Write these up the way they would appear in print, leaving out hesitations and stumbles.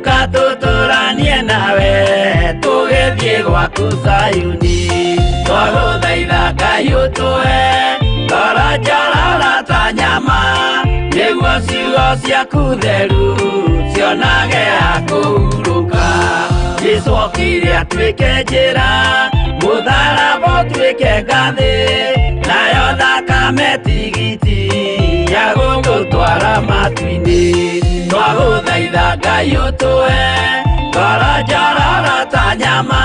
Ũka tũtũranie nawe tũgĩthiĩ gwaku Zayuni. Twagũthaitha Ngai ũtũhe ngoro njororo ta nyama, nĩguo ciugo ciaku theru cionage ha kũhurũka. Jesũ okire atuĩke njĩra, mũtharaba ũtuĩke ngathĩ, nayo thakame tigiti ya gũtũtwara matu-inĩ. Twagũthaitha Ngai ũtũhe ngoro njororo ta nyama,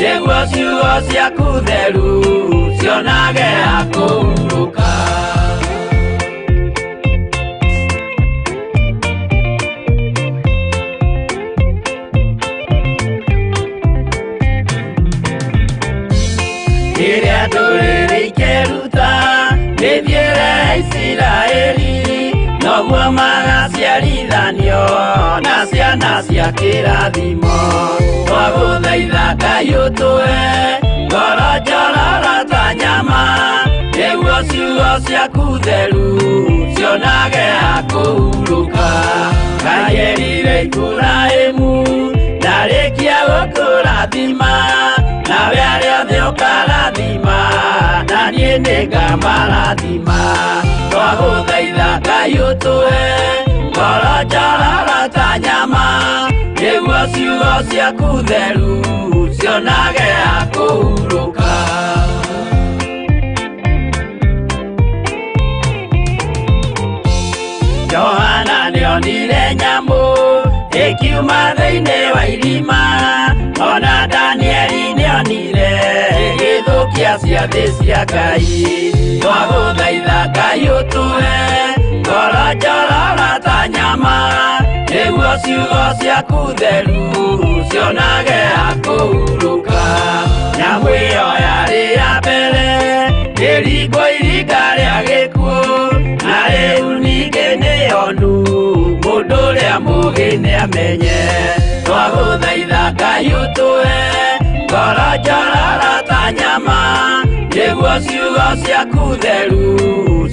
nĩguo ciugo ciaku theru cionage ha kũhurũka. Rĩrĩa ndũrĩrĩ ikeruta mĩthiĩre ya Isiraeli, noguo magaciarithanio na ciana cia kĩrathimo. Twagũthaitha Ngai ũtũhe ngoro njororo ta nyama, nĩguo ciugo ciaku theru cionage ha kũhurũka. Ngai erire Iburahĩmu ndarĩkia gũkũrathima, nawe arĩa othe ũkarathima, na niĩ nĩngamarathima. Twagũthaitha Ngai ũtũhe ngoro njororo ta nyama, nĩguo ciugo ciaku theru cionage ha kũhurũka. Johana nĩonire nyamũ ĩkiuma thĩinĩ wa irima, ona Danieli nĩonire ĩgĩthũkia ciathĩ cia Ngai. Twagũthaitha Ngai ũtũhe ngoro njororo ta nyama, nĩguo ciugo ciaku theru cionage ha kũhurũka. Nyamũ ĩyo yarĩ ya mbere ĩringwo iringa rĩa gĩkuũ, na rĩu ningĩ nĩyonu mũndũ ũrĩa mũũgĩ nĩamenye. Twagũthaitha Ngai ũtũhe ngoro njororo ta nyama, nĩguo ciugo ciaku theru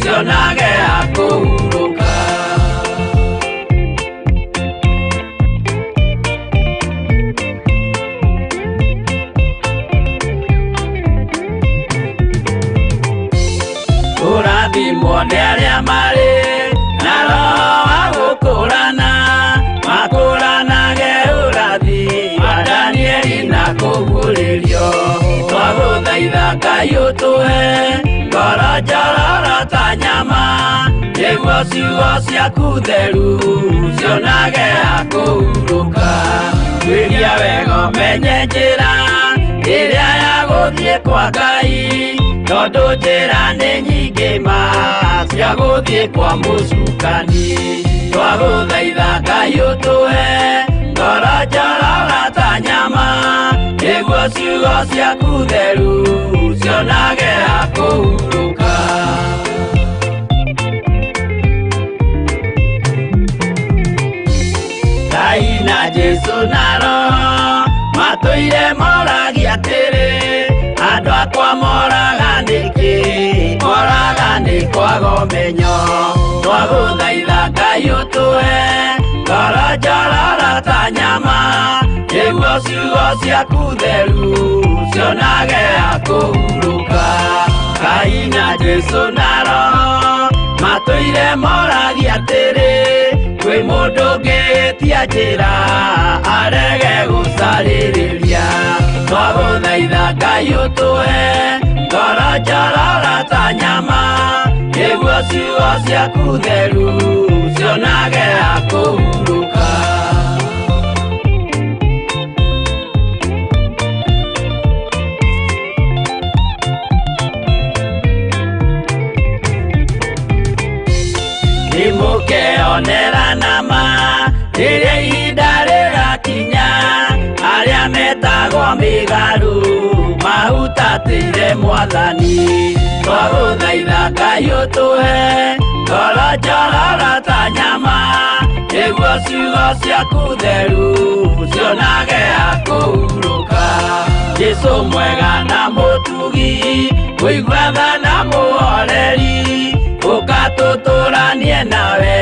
cionage ha kũhurũka. Kũrathimwo nĩ arĩa marĩ na roho wa gũkũrana, makũranage ũrathi wa Danieli na kũguũrĩrio. Twagũthaitha Ngai ũtũhe ngoro njororo ta nyama, nĩguo ciugo ciaku theru cionage ha kũhurũka. Tuĩria wega ũmenye njĩra ĩrĩa ya gũthiĩ kwa Ngai, tondũ njĩra nĩ nyingĩ ma cia gũthiĩ kwa mũcukani. Twagũthaitha Ngai ũtũhe ngoro njororo ta nyama, nĩguo ciugo ciaku theru cionage ha kũhurũka. Ngai na Jesũ na Roho matũire moragia atĩrĩ, andũ akwa moraga nĩkĩ? Moraga nĩ kwaga ũmenyo. Twagũthaitha Ngai ũtũhe ngoro njororo ta nyama, nĩguo ciugo ciaku theru cionage ha kũhurũka. Ngai na Jesũ na Roho matũire moragia atĩrĩ, kwĩ mũndũ ũngĩtia njĩra arege gũcarĩrĩria. Twagũthaitha Ngai ũtũhe ngoro njororo ta nyama, nĩguo ciugo ciaku theru cionage ha kũhurũka. Nĩmũkeonera nama rĩrĩa ihinda rĩgakinya, arĩa metagwo mĩgarũ mahutatĩire Mwathani. Twagũthaitha Ngai ũtũhe ngoro njororo ta nyama, nĩguo ciugo ciaku theru cionage ha kũhurũka. Jesũ mwega na mũtugi, mũigua tha na mũhoreri, ũka Tũtũranie nawe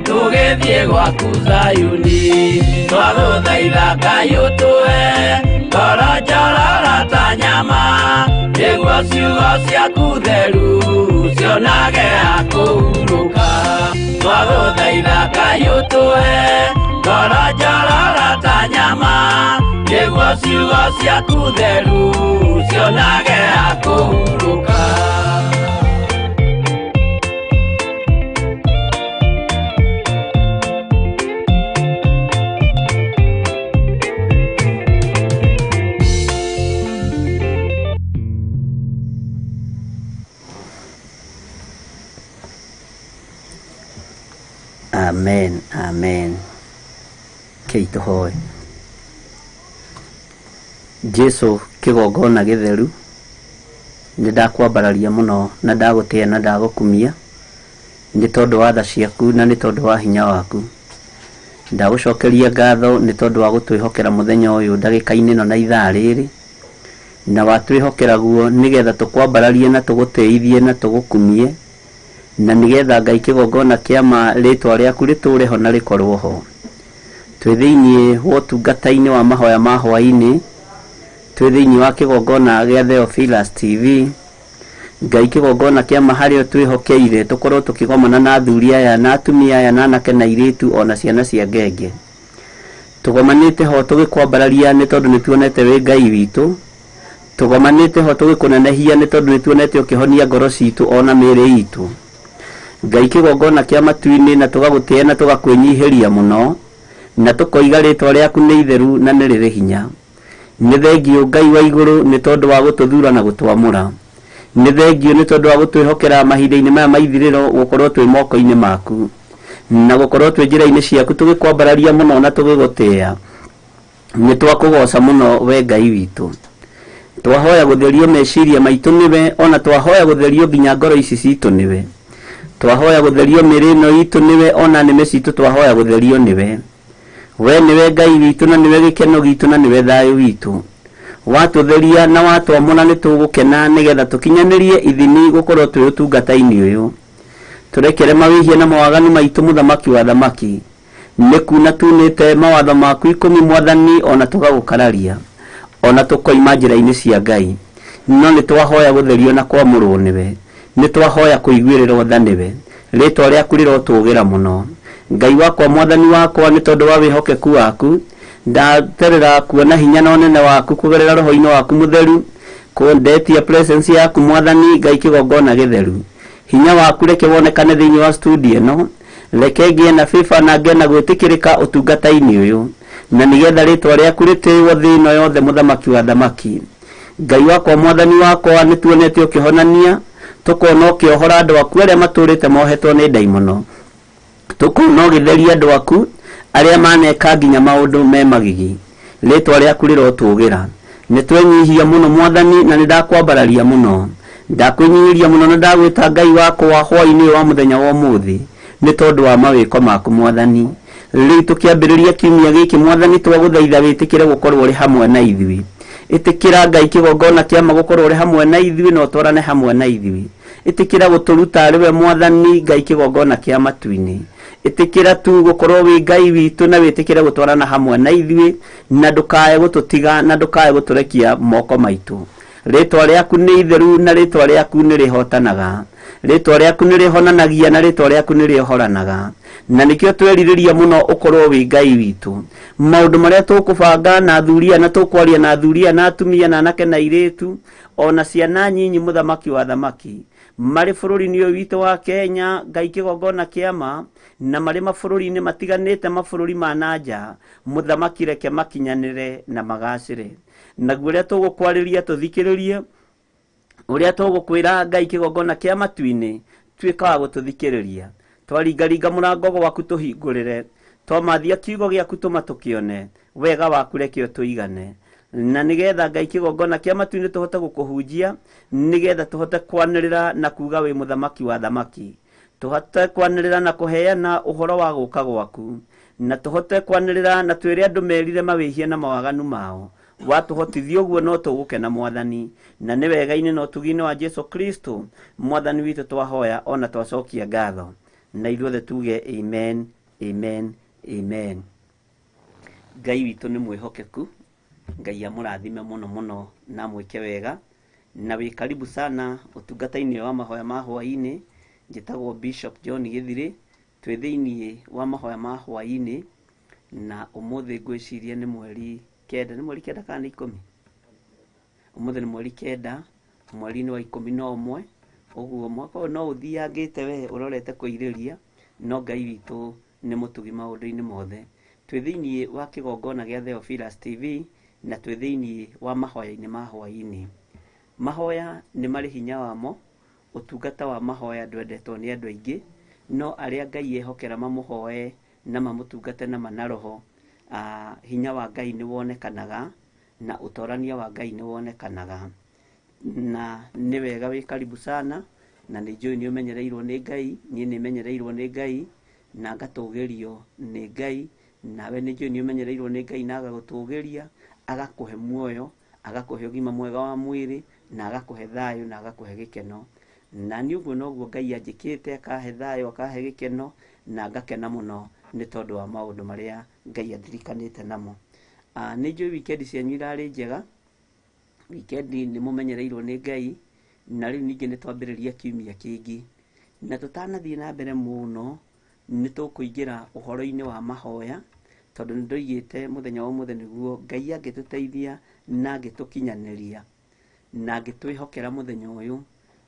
tũgĩthiĩ gwaku Zayuni. Twagũthaitha Ngai ũtũhe ngoro njororo ta nyama, nĩguo ciugo ciaku theru cionage ha kũhurũka. Twagũthaitha Ngai ũtũhe ngoro njororo ta nyama, nĩguo ciugo ciaku theru cionage ha kũhurũka. Amen, amen. Kei tũhoe. Jesu kĩgongona gĩtheru, nĩ ndakwambararia mũno na ndagũtĩa na ndagũkumia nĩ tondũ wa tha ciaku na nĩ tondũ wa hinya waku. Ndagũcokeria ngatho nĩ tondũ wa gũtwĩhokera mũthenya ũyũ ndagĩka-inĩ ĩno na ithaa rĩrĩ, na watwĩhokera guo nĩgetha tũkwambararie na tũgũtĩithie na tũgũkumie, na nĩgetha Ngai kĩgongona kĩa ma rĩtwa rĩaku rĩtũre ho na rĩkorwo ho. Twĩ thĩinĩ wa ũtungata-inĩ wa mahoya ma hwaĩ-inĩ, twĩ thĩinĩ wa kĩgongona gĩa Theophilus TV. Ngai kĩgongona kĩa ma harĩa twĩhokeire tũkorwo tũkĩgomana na athuri aya na atumia aya na anake na airĩtu ona ciana cia ngenge. Tũgomanĩte ho tũgĩkwambararia nĩ tondũ nĩ tuonete wĩ Ngai witũ. Tũgomanĩte ho tũgĩkũnenehia nĩ tondũ nĩ tuonete ũkĩhonia ngoro citũ ona mĩĩrĩ itũ. Ngai kĩgongona kĩa matu-inĩ na tũgagũtĩa na tũgakwĩnyihĩria mũno, na tũkoiga rĩtwa rĩaku nĩ itheru na nĩ rĩrĩ hinya. Nĩ thengiũ Ngai wa igũrũ nĩ tondũ wa gũtũthura na gũtwamũra. Nĩ thengiũ nĩ tondũ wa gũtwĩhokera mahinda-inĩ maya ma ithirĩro gũkorwo twĩ moko-inĩ maku, na gũkorwo twĩ njĩra-inĩ ciaku tũgĩkwambararia mũno na tũgĩgũtĩa. Nĩ twakũgoca mũno we Ngai witũ. Twahoya gũtherio meciria maitũ nĩwe, ona twahoya gũtherio nginya ngoro ici citũ nĩwe. Twahoya gũtherio mĩĩrĩ ĩno itũ nĩwe, ona nĩme citũ twahoya gũtherio nĩwe. We nĩwe Ngai witũ na nĩwe gĩkeno gitũ na nĩwe thayũ witũ. Watũtheria na watwamũra nĩ tũgũkena nĩgetha tũkinyanĩrie ithimi gũkorwo twĩ ũtungata-inĩ ũyũ. Tũrekere mawĩhia na mawaganu maitũ mũthamaki wa thamaki. Nĩ kuna tunĩte mawatho maku 10 mwathani, ona tũgagũkararia, ona tũkoima njĩra-inĩ cia Ngai. No nĩ twahoya gũtherio na kwamũrwo nĩwe. Nĩ twahoya kũiguĩrĩrwo tha nĩwe. Rĩtwa rĩaku rĩrotũgĩra mũno. Ngai wakwa mwathani wakwa, nĩ tondũ wa wĩhokeku waku, ndaterera kuona hinya na ũnene waku kũgerera roho-inĩ waku mũtheru, kũndetia presence yaku mwathani Ngai kĩgongona gĩtheru. Hinya waku reke wonekane thĩinĩ wa studio ĩno, reke ngĩe na favor na ngĩe na gwĩtĩkĩrĩka ũtungata-inĩ ũyũ, na nĩgetha rĩtwa rĩaku rĩtĩĩo thĩ ĩno yothe mũthamaki wa thamaki. Ngai wakwa mwathani wakwa, nĩ tuonete ũkĩhonania, tũkona ũkĩohora andũ aku arĩa matũrĩte mohetwo nĩ ndaimono, tũkona ũgĩtheria andũ aku arĩa maneka nginya maũndũ me magigi. Rĩtwa rĩaku rĩrotũgĩra. Nĩ twenyihia mũno mwathani, na nĩ ndakwambararia mũno. Ndakwĩnyihĩria mũno na ndagwĩta Ngai wakwa hwaĩ-inĩ wa mũthenya wa ũmũthĩ, nĩ tondũ wa mawĩko maku mwathani. Rĩu tũkĩambĩrĩria kiumia gĩkĩ mwathani, twagũthaitha wĩtĩkĩre gũkorwo ũrĩ hamwe na ithuĩ. Ĩtĩkĩra Ngai kĩgongona kĩa ma gũkorwo ũrĩ hamwe na ithuĩ na ũtwarane hamwe na ithuĩ. Ĩtĩkĩra gũtũruta arĩ we mwathani Ngai kĩgongona kĩa matu-inĩ. Ĩtĩkĩra tu gũkorwo wĩ Ngai witũ na wĩtĩkĩre gũtwarana hamwe na ithuĩ, na ndũkae gũtũtiga na ndũkae gũtũrekia moko maitũ. Rĩtwa rĩaku nĩ itheru na rĩtwa rĩaku nĩ rĩhotanaga. Rĩtwa rĩaku nĩ rĩhonanagia na rĩtwa rĩaku nĩ rĩohoranaga. Na nĩkĩo twerirĩria mũno ũkorwo wĩ Ngai witũ. Maũndũ marĩa tũkũbanga na athuri aya na tũkwaria na athuri aya na atumia na anake na airĩtu, ona ciana nyinyi mũthamaki wa thamaki, marĩ bũrũri-inĩ ũyũ witũ wa Kenya, Ngai kĩgongona kĩa ma, na marĩ mabũrũri-inĩ matiganĩte, mabũrũri ma na nja, mũthamaki reke makinyanĩre na magacĩre. Naguo ũrĩa tũgũkwarĩria tũthikĩrĩrie, ũrĩa tũgũkwĩra Ngai kĩgongona kĩa matu-inĩ, tuĩka wa gũtũthikĩrĩria. Twaringaringa mũrango gwaku tũhingũrĩre, twamathia kiugo gĩaku tũma tũkĩone, wega waku reke ũtũigane. Na nĩgetha Ngai kĩgongona kĩa matu-inĩ tũhote gũkũhunjia, nĩgetha tũhote kwanĩrĩra na kuga wĩ mũthamaki wa thamaki. Tũhote kwanĩrĩra na kũheana ũhoro wa gũka gwaku, na tũhote kwanĩrĩra na twĩre andũ merire mawĩhia na mawaganu mao. Watũhotithia ũguo no tũgũkena Mwathani, na nĩ wega-inĩ na ũtugi-inĩ wa Jesu Kristo Mwathani witũ twahoya ona twacokia ngatho, na ithuothe tuge amen, amen, amen. Ngai witũ nĩ mwĩhokeku. Ngai amũrathime mũno mũno na amwĩke wega, na wĩ karibu sana ũtungata-inĩ wa mahoya ma hwaĩ-inĩ. Njĩtagwo Bishop John Gĩthirĩ, twĩ thĩiniĩ wa mahoya ma hwaĩ-inĩ, na ũmũthĩ ngwĩciria nĩ mweri 9, nĩ mweri 9 kana nĩ 10? Ũmũthĩ nĩ mweri 9, mweri-inĩ wa 11. Ũguo mwaka ũyũ no ũthiangĩte we ũrorete kũirĩria, no Ngai witũ nĩ mũtugi maũndũ-inĩ mothe. Twĩ thĩiniĩ wa kĩgongona gĩa Theophilus TV, na twĩ thĩiniĩ wa mahoya-inĩ ma hwaĩ-inĩ. Mahoya nĩ marĩ hinya wamo. Ũtungata wa mahoya ndwendetwo nĩ andũ aingĩ, no arĩa Ngai ehokera mamũhoe na mamũtungate na mana roho, hinya wa Ngai nĩ wonekanaga na ũtorania wa Ngai nĩ wonekanaga. Na nĩ wega wĩ karibu sana, na nĩ njũĩ nĩ ũmenyereirwo nĩ Ngai, niĩ nĩ menyereirwo nĩ Ngai na ngatũgĩrio nĩ Ngai, nawe nĩ njũĩ nĩ ũmenyereirwo nĩ Ngai na agagũtũgĩria, agakũhe muoyo, agakũhe ũgima mwega wa mwĩrĩ, na agakũhe thayũ na agakũhe gĩkeno. Na niĩ ũguo noguo Ngai anjĩkĩte, akahe thayũ, akahe gĩkeno, na ngakena mũno nĩ tondũ wa maũndũ marĩa Ngai andirikanĩte namo. Nĩ njũĩ wikendi cianyu irarĩ njega, wikendi nĩ mũmenyereirwo nĩ Ngai, na rĩu ningĩ nĩ twambĩrĩria kiumia kĩngĩ. Na tũtanathiĩ na mbere mũno, nĩ tũkũingĩra ũhoro-inĩ wa mahoya, tondũ nĩ ndoigĩte mũthenya wa ũmũthĩ nĩguo Ngai angĩtũteithia na angĩtũkinyanĩria na angĩtwĩhokera mũthenya ũyũ,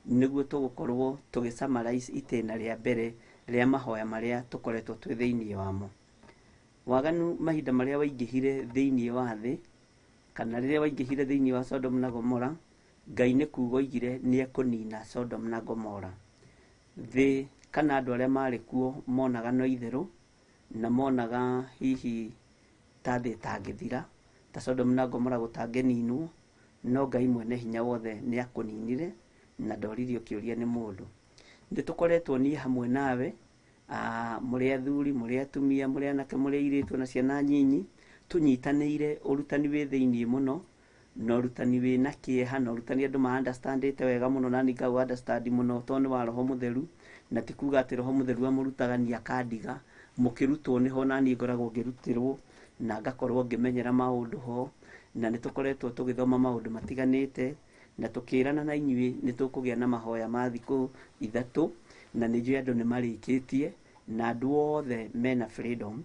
nĩguo tũgũkorwo tũgĩ summarize itĩna rĩa mbere rĩa mahoya marĩa tũkoretwo twĩ thĩiniĩ wamo. Waganu mahinda marĩa waingĩhire thĩiniĩ wa thĩ, kana rĩrĩa waingĩhire thĩiniĩ wa Sodom na Gomora, Ngai nĩ kuga oigire nĩ ekũnina Sodom na Gomora. Thĩ kana andũ arĩa marĩ kuo monaga no itherũ, na monaga hihi ta thĩ ĩtangĩthira, ta Sodom na Gomora gũtangĩninwo, no Ngai mwene hinya wothe nĩ akũninire na ndoririo kĩũria nĩ mũndũ. Nĩ tũkoretwo niĩ hamwe nawe, mũrĩ athuri, mũrĩ atumia, mũrĩ anake, mũrĩ airĩtu na ciana nyinyi, tũnyitanĩire ũrutani wĩ thĩiniĩ mũno, na ũrutani wĩna kĩeha, na ũrutani andũ ma understandĩte wega mũno, na niĩ ngaũ understand mũno tondũ nĩ wa Roho Mũtheru, na ti kuga atĩ Roho Mũtheru amũrutaga niĩ akandiga. Mũkĩrutwo nĩho na niĩ ngoragwo ngĩrutĩrwo na ngakorwo ngĩmenyera maũndũ ho, na nĩ tũkoretwo tũgĩthoma maũndũ matiganĩte, na tũkĩrana na inyuĩ nĩ tũkũgĩa na mahoya ma thikũ 3, na nĩ njũĩ andũ nĩ marĩkĩtie, na andũ othe mena freedom.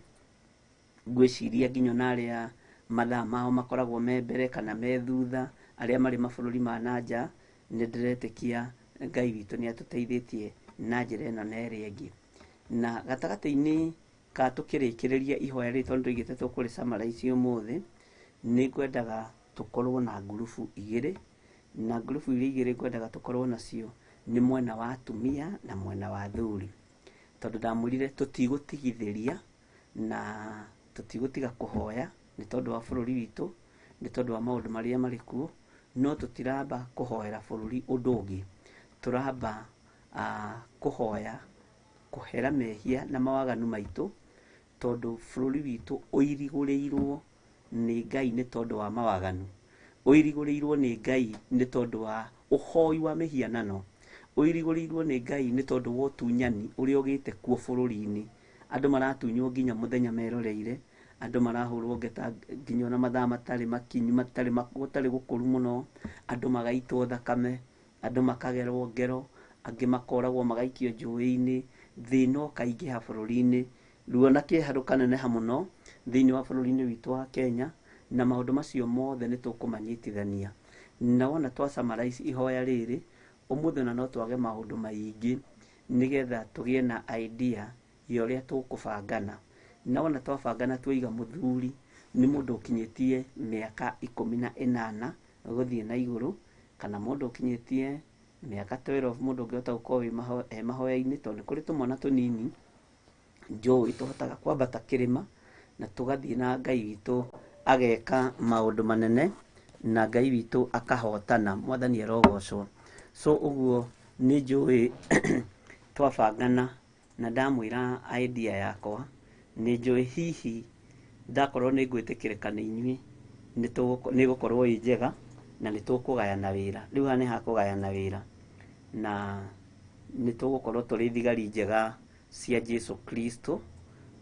Ngwĩciria nginya ona arĩa mathaa mao makoragwo me mbere kana me thutha, arĩa marĩ mabũrũri ma na nja, nĩ ndĩretĩkia Ngai witũ nĩ atũteithĩtie na njĩra ĩno na ĩrĩa ĩngĩ. Na gatagatĩ-inĩ ka tũkĩrĩkĩrĩria ihoya rĩrĩ, tondũ tũigĩte tũkũrĩ summarize ũmũthĩ, nĩ ngwendaga tũkorwo na ngurubu igĩrĩ, na ngurubu iria igĩrĩ ngwendaga tũkorwo nacio nĩ mwena wa atumia na mwena wa athuri, tondũ ndamwĩrire tũtigũtigithĩria na tũtigũtiga kũhoya nĩ tondũ wa bũrũri witũ, nĩ tondũ wa maũndũ marĩa marĩ kuo, no tũtiramba kũhoera bũrũri ũndũ ũngĩ, tũramba kũhoya kũhera mehia na mawaganu maitũ, tondũ bũrũri witũ ũirigũrĩirwo nĩ Ngai nĩ tondũ wa mawaganu, ũirigũrĩirwo nĩ Ngai nĩ tondũ wa ũhoi wa mĩhianano, ũirigũrĩirwo nĩ Ngai nĩ tondũ wa ũtunyani ũrĩa ũgĩte kuo bũrũri-inĩ. Andũ maratunywo nginya mũthenya meroreire, andũ marahũrwo ngeta nginya ona mathaa matarĩ makinyu, matarĩ gũtarĩ gũkũru mũno, andũ magaitwo thakame, andũ makagerwo ngero, angĩ makoragwo magaikio njũĩ-inĩ, thĩna ũkaingĩha bũrũri-inĩ, ruo na kĩeha rũkaneneha mũno thĩinĩ wa bũrũri-inĩ witũ wa Kenya, na maũndũ macio mothe nĩ tũkũmanyitithania. Na wona twa summarize ihoya rĩrĩ, ũmũthĩ ona no twage maũndũ maingĩ nĩgetha tũgĩe na idea ya ũrĩa tũkũbangana. Na wona twabangana twaiga mũthuri nĩ mũndũ ũkinyĩtie mĩaka 18 gũthiĩ na igũrũ, kana mũndũ ũkinyĩtie mĩaka 12, mũndũ ũngĩhota gũkorwo e mahoya-inĩ, tondũ nĩ kũrĩ tũmwana tũnini njũĩ tũhotaga kwambata kĩrĩma na tũgathiĩ na Ngai witũ ageka maũndũ manene na Ngai witũ akahotana, Mwathani arogocwo. So ũguo nĩ njũĩ twabangana na ndamwĩra idea yakwa, nĩ njũĩ hihi ndakorwo nĩ ngwĩtĩkĩrĩka nĩ inyuĩ, Nĩ ĩgũkorwo ĩ njega na nĩ tũkũgayana wĩra. Rĩu haha nĩ hakũgayana wĩra na nĩ tũgũkorwo tũrĩ thigari njega cia Jesu Kristo,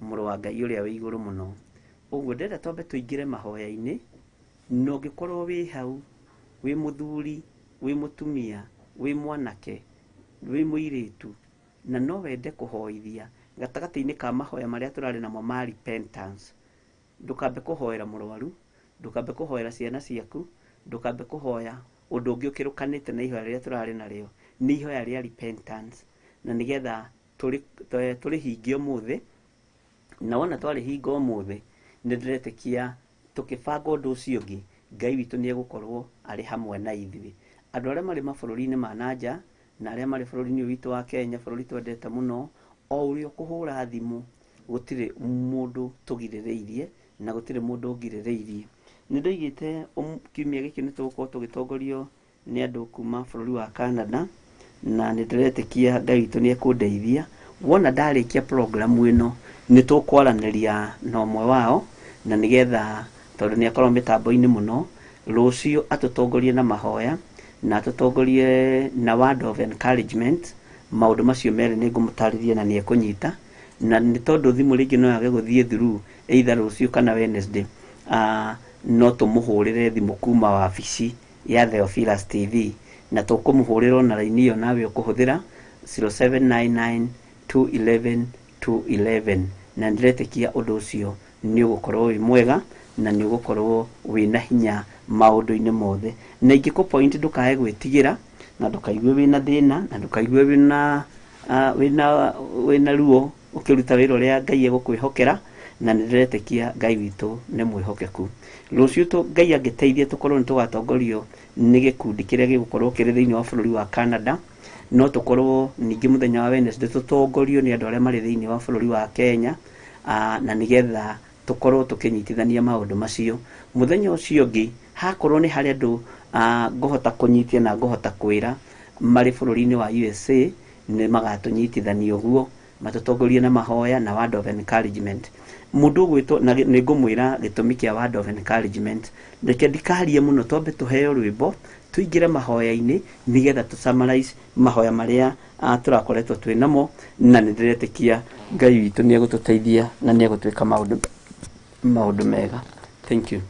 mũrũ wa Ngai ũrĩa wĩ igũrũ mũno. Ũguo ndĩrenda twambe tũingĩre mahoya-inĩ, na ũngĩkorwo wĩ hau, wĩ mũthuri, wĩ mũtumia, wĩ mwanake, wĩ mũirĩtu, na no wende kũhoithia gatagatĩ-inĩ ka mahoya marĩa tũrarĩ namo ma repentance. Ndũkambe kũhoera mũrwaru, ndũkambe kũhoera ciana ciaku, ndũkambe kũhoya ũndũ ũngĩ ũkĩrũkanĩte na ihoya rĩrĩa tũrarĩ narĩo. Nĩ ihoya rĩa repentance, na nĩgetha tũrĩhingie ũmũthĩ. Na wona twarĩhinga ũmũthĩ, nĩ ndĩretĩkia tũkĩbanga ũndũ ũcio ũngĩ, Ngai witũ nĩ egũkorwo arĩ hamwe na ithuĩ. Andũ arĩa marĩ mabũrũri-inĩ ma na nja na arĩa marĩ bũrũri-inĩ ũyũ witũ wa Kenya, bũrũri twendete mũno, o ũrĩa ũkũhũra thimũ gũtirĩ mũndũ tũgirĩrĩirie na gũtirĩ mũndũ ũngirĩrĩirie. Nĩ ndoigĩte kiumia gĩkĩ nĩ tũgũkorwo tũgĩtongorio nĩ andũ kuma bũrũri wa Canada, na nĩ ndĩretĩkia Ngai witũ nĩ ekũndeithia. Wona ndarĩkia program ĩno nĩ tũkwaranĩria na ũmwe wao, na nĩgetha tondũ nĩ akorwo mĩtambo-inĩ mũno, rũciũ atũtongorie na mahoya na atũtongorie na word of encouragement. Maũndũ macio merĩ nĩ ngũmũtarĩria na nĩ ekũnyita, na nĩ tondũ thimũ rĩngĩ no yage gũthiĩ through either rũciũ kana Wednesday, no tũmũhũrĩre thimũ kuma wabici ya Theophilus TV, na tũkũmũhũrĩra ona raini ĩyo nawe ũkũhũthĩra 0799 211 211, na ndĩretĩkia ũndũ ũcio nĩ ũgũkorwo wĩ mwega na nĩ ũgũkorwo wĩna hinya maũndũ-inĩ mothe. Na ingĩkũ point ndũkae gwĩtigĩra, na ndũkaigue wĩna thĩna, na ndũkaigue wĩna ruo ũkĩruta wĩra ũrĩa Ngai egũkwĩhokera, na nĩ ndĩretĩkia Ngai witũ nĩ mwĩhokeku. Rũciũ Ngai angĩteithia tũkorwo nĩ tũgatongorio nĩ gĩkundi kĩrĩa gĩgũkorwo kĩrĩ thĩinĩ wa bũrũri wa Canada, no tũkorwo ningĩ mũthenya wa Wednesday tũtongorio nĩ andũ arĩa marĩ thĩinĩ wa bũrũri wa Kenya, na nĩgetha tũkorwo tũkĩnyitithania maũndũ macio. Mũthenya ũcio ũngĩ hakorwo nĩ harĩ andũ ngũhota kũnyitia na ngũhota kwĩra marĩ bũrũri-inĩ wa USA, nĩ magatũnyitithania ũguo, matũtongorie na mahoya na word of encouragement. Mũndũ ũgwĩtwo, na nĩ ngũmwĩra gĩtũmi kĩa word of encouragement. Reke ndikarie mũno, twambe tũheo rwĩmbo tũingĩre mahoya-inĩ nĩgetha tũ summarize mahoya marĩa tũrakoretwo twĩ namo, na nĩ ndĩretĩkia Ngai witũ nĩ egũtũteithia na nĩ egũtwĩka maũndũ mega. Thank you.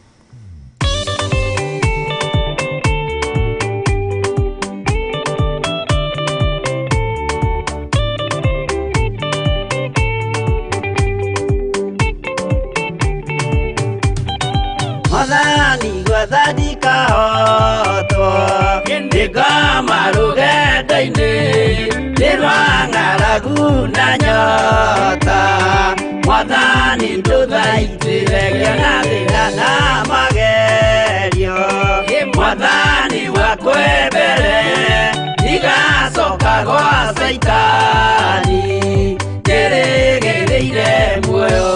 Mwathani gwathandika hotwo ndĩngoma rũgendo-inĩ nĩ rwa ng'aragu na nyota. Mwathani ndũthaitĩre ngĩona thĩna na magerio, Mwathani wakwĩ mbere ndigacoka gwa Caitani njĩrĩgĩrĩire muoyo.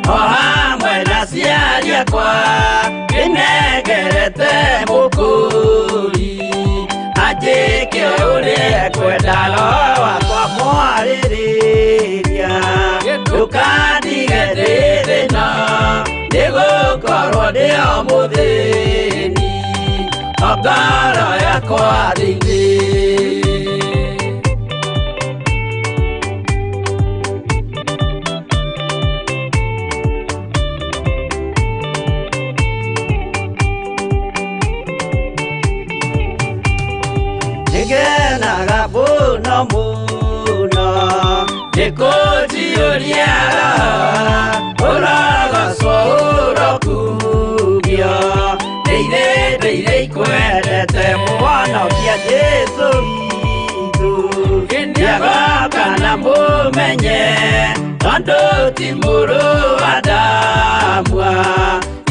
O hamwe na aciari akwa nĩnengerete mũkũri, anjĩke ũrĩa ekwenda, roho wakwa mwarĩrĩria, ndũkandige ndĩ thĩna, nĩgũkorwo ndĩ o mũthĩni, o ngoro yakwa thĩinĩ. Nĩngenaga mũno mũno nĩkũnjiyũria roho, ũrogocwo ũrokumio, ndĩire ndĩire ikwendete mũhonokia Jesũ witũ. Nĩagoka na mũmenye tondũ ti mũrũ wa Adamu,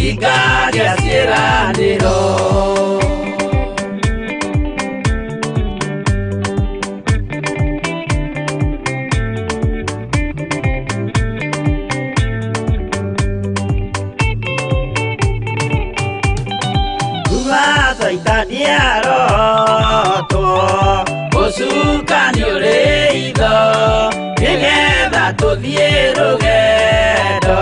ingagĩa ciĩranĩro. Caitani arotwo ũcukani ũrĩ itho nĩgetha tũthiĩ rũgendo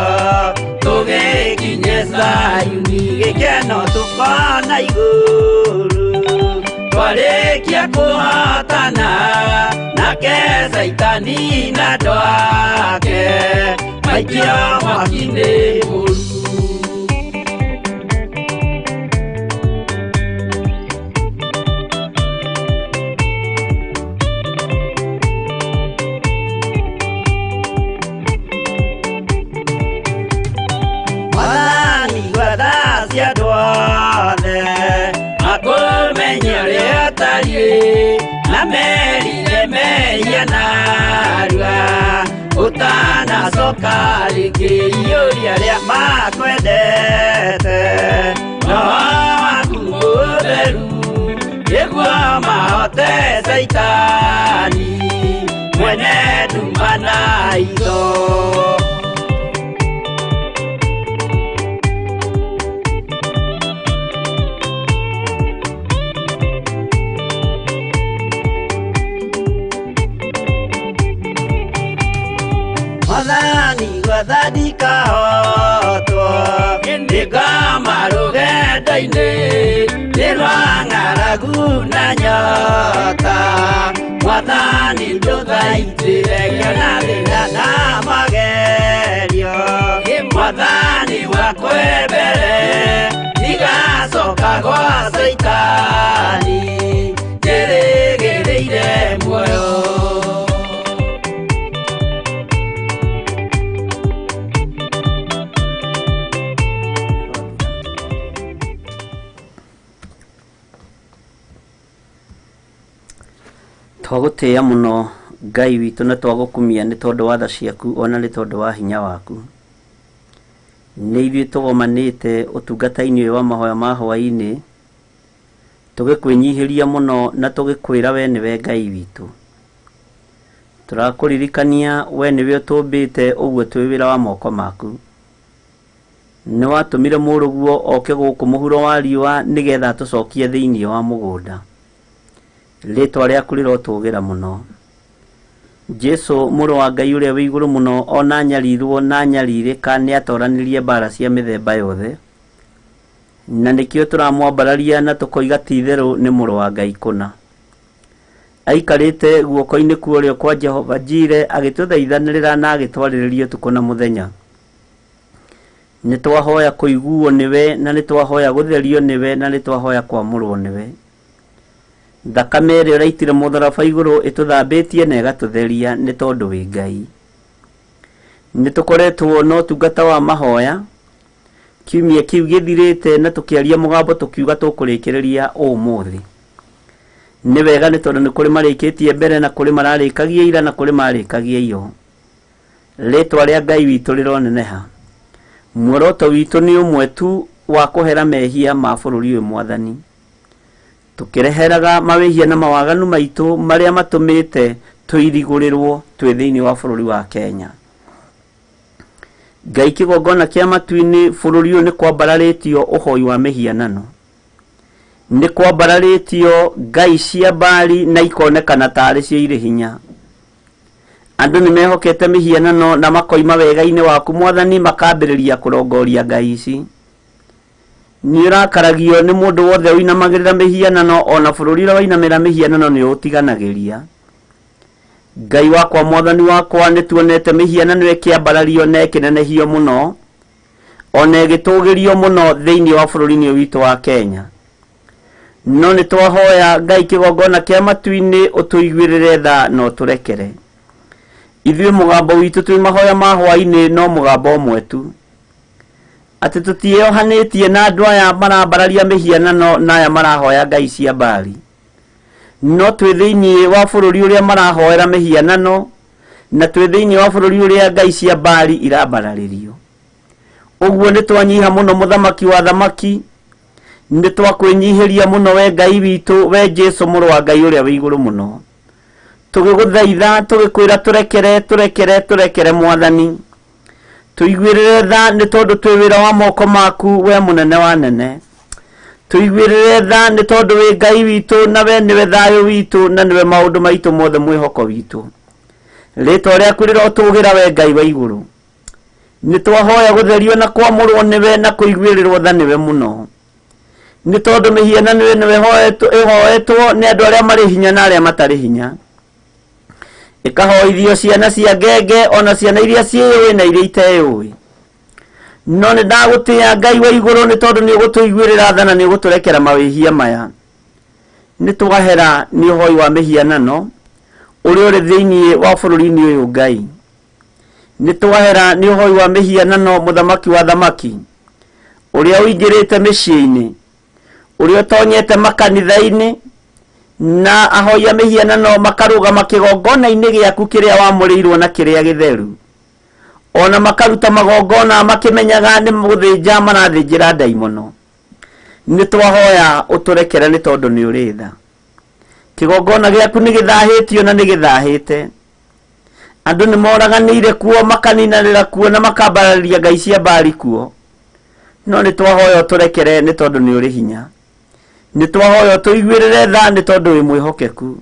tũgĩkinye Zayuni gĩkeno tũkona igũrũ twarĩkia kũhotana nake Caitani na andũ ake maikio mwaki-inĩ mũru. Mwathani gwetha cia andũ othe makũmenye ũrĩa ũtariĩ na merire mehia narua ũtanacoka rĩngĩ iyũria arĩa makwendete roho waku mũtheru nĩguo mahote Caitani mwene nduma na itho. Mwathani gwetha ndikahotwo nĩngoma rũgendo-inĩ nĩ rwa ng'aragu na nyota Mwathani ndũthaitĩre ngĩona thĩna na magerio Mwathani wakwe mbere ndigacoka gwa Caitani njĩrĩgĩrĩire muoyo. Twagũtĩĩa mũno Ngai witũ na twagũkumia nĩ tondũ wa tha ciaku ona nĩ tondũ wa hinya waku. Nĩ ithuĩ tũgomanĩte ũtungata-inĩ ũyũ wa mahoya ma hwaĩ-inĩ tũgĩkwĩnyihĩria mũno na tũgĩkwĩra we nĩwe Ngai witũ. Tũrakũririkania we nĩwe ũtũmbĩte ũguo twĩ wĩra wa moko maku. Nĩ watũmire mũrũguo oke gũkũ mũhuro wa riũa nĩgetha atũcokie thĩinĩ wa mũgũnda. Rĩtwa rĩaku rĩrotũgĩra mũno. Jesu mũrũ wa Ngai ũrĩa wĩ igũrũ mũno ona nyarirwo na nyarirĩka nĩ atoranirie mbara cia mĩthemba yothe na nĩkĩo tũramwambararia na tũkoiga ti itherũ nĩ mũrũ wa Ngai kũna. Aikarĩte guoko-inĩ kwa ũrĩo kwa Jehova Jire agĩtũthaithanĩrĩra na agĩtwarĩrĩria ũtukũ na mũthenya. Nĩ twahoya kũiguo nĩwe na nĩ twahoya gũtherio nĩwe na nĩ twahoya kwamũrwo nĩwe. Thakame ĩrĩa ũraitire mũtharaba igũrũ ĩtũthambĩtie na ĩgatũtheria nĩ tondũ wĩ Ngai. Nĩ tũkoretwo na ũtungata wa mahoya kiumia kĩu gĩthirĩte na tũkĩaria mũgambo tũkiuga tũkũrĩkĩrĩria ũmũthĩ. Nĩ wega nĩ tondũ nĩ kũrĩ marĩkĩtie mbere na kũrĩ mararĩkagia ira na kũrĩ marĩkagia iyo. Rĩtwa rĩa Ngai witũ rĩroneneha. Muoroto witũ nĩ ũmwe tu wa kũhera mehia ma bũrũri ũyũ Mwathani. Tũkĩreheraga mawĩhia na mawaganu maitũ marĩa matũmĩte tũirigũrĩrwo twĩ thĩinĩ wa bũrũri wa Kenya. Ngai kĩgongona kĩa matu-inĩ bũrũri ũyũ nĩ kwambararĩtio ũhoi wa mĩhianano. Nĩ kwambararĩtio ngai cia Baali na ikonekana tarĩ cio irĩ hinya. Andũ nĩ mehokete mĩhianano na makoima wega-inĩ waku Mwathani makambĩrĩria kũrongoria ngai ici. Nĩ ũrakaragio nĩ mũndũ wothe ũinamagĩrĩra mĩhianano ona bũrũri ũrĩa wainamĩra mĩhianano nĩ ũtiganagĩria. Ngai wakwa Mwathani wakwa nĩ tuonete mĩhianano ĩkĩambarario na ĩkĩnenehio mũno ona ĩgĩtũgĩrio mũno thĩinĩ wa bũrũri-inĩ ũyũ witũ wa Kenya. No nĩ twahoya Ngai kĩgongona kĩa matu-inĩ ũtũiguĩrĩre tha na ũtũrekere. Ithuĩ mũgambo witũ twĩ mahoya ma hwaĩ-inĩ no mũgambo ũmwe tu. Atĩ tũtiĩohanĩtie na andũ aya marambararia mĩhianano na aya marahoya ngai cia Baali. No twĩ thĩinĩ wa bũrũri ũrĩa marahoera mĩhianano na twĩ thĩinĩ wa bũrũri ũrĩa ngai cia Baali irambararĩrio. Ũguo nĩ twanyiha mũno mũthamaki wa thamaki, nĩ twakwĩnyihĩria mũno we Ngai witũ, we Jesu mũrũ wa Ngai ũrĩa wĩ igũrũ mũno. Tũgĩgũthaitha tũgĩkwĩra tũrekere tũrekere tũrekere Mwathani. Tũiguĩrĩre tha nĩ tondũ twĩ wĩra wa moko maku we mũnene wa nene. Tũiguĩrĩre tha nĩ tondũ wĩ Ngai witũ na we nĩwe thayũ witũ na nĩwe maũndũ maitũ mothe mwĩhoko witũ. Rĩtwa rĩaku rĩrotũgĩra we Ngai wa igũrũ. Nĩ twahoya gũtherio na kwamũrwo nĩwe na kũiguĩrĩrwo tha nĩwe mũno. Nĩ tondũ mĩhianano ĩno ĩhoetwo nĩ andũ arĩa marĩ hinya na arĩa matarĩ hinya. Ĩkahoithio ciana cia ngenge ona ciana iria ciĩyũĩ na iria iteyũĩ. No nĩ ndagũtĩĩa Ngai wa igũrũ nĩ tondũ nĩ ũgũtũiguĩrĩra tha na nĩ ũgũtũrekera mawĩhia maya. Nĩ twahera nĩ ũhoi wa mĩhianano ũrĩa ũrĩ thĩinĩ wa bũrũri-inĩ ũyũ Ngai. Nĩ twahera nĩ ũhoi wa mĩhianano mũthamaki wa thamaki ũrĩa ũingĩrĩte mĩciĩ-inĩ, ũrĩa ũtonyete makanitha-inĩ, na ahoi a mĩhianano makarũgama kĩgongona-inĩ gĩaku kĩrĩa wamũrĩirwo na kĩrĩa gĩtheru. Ona makaruta magongona makĩmenyaga nĩ gũthĩnja marathĩnjĩra ndaimono. Nĩ twahoya ũtũrekere nĩ tondũ nĩ ũrĩ tha. Kĩgongona gĩaku nĩ gĩthahĩtio na nĩ gĩthahĩte. Andũ nĩ moraganĩire kuo makaninanĩra kuo na makambararia ngai cia Baali kuo. No nĩ twahoya ũtũrekere nĩ tondũ nĩ ũrĩ hinya. Nĩ twahoya ũtũiguĩrĩre tha nĩ tondũ wĩ mwĩhokeku.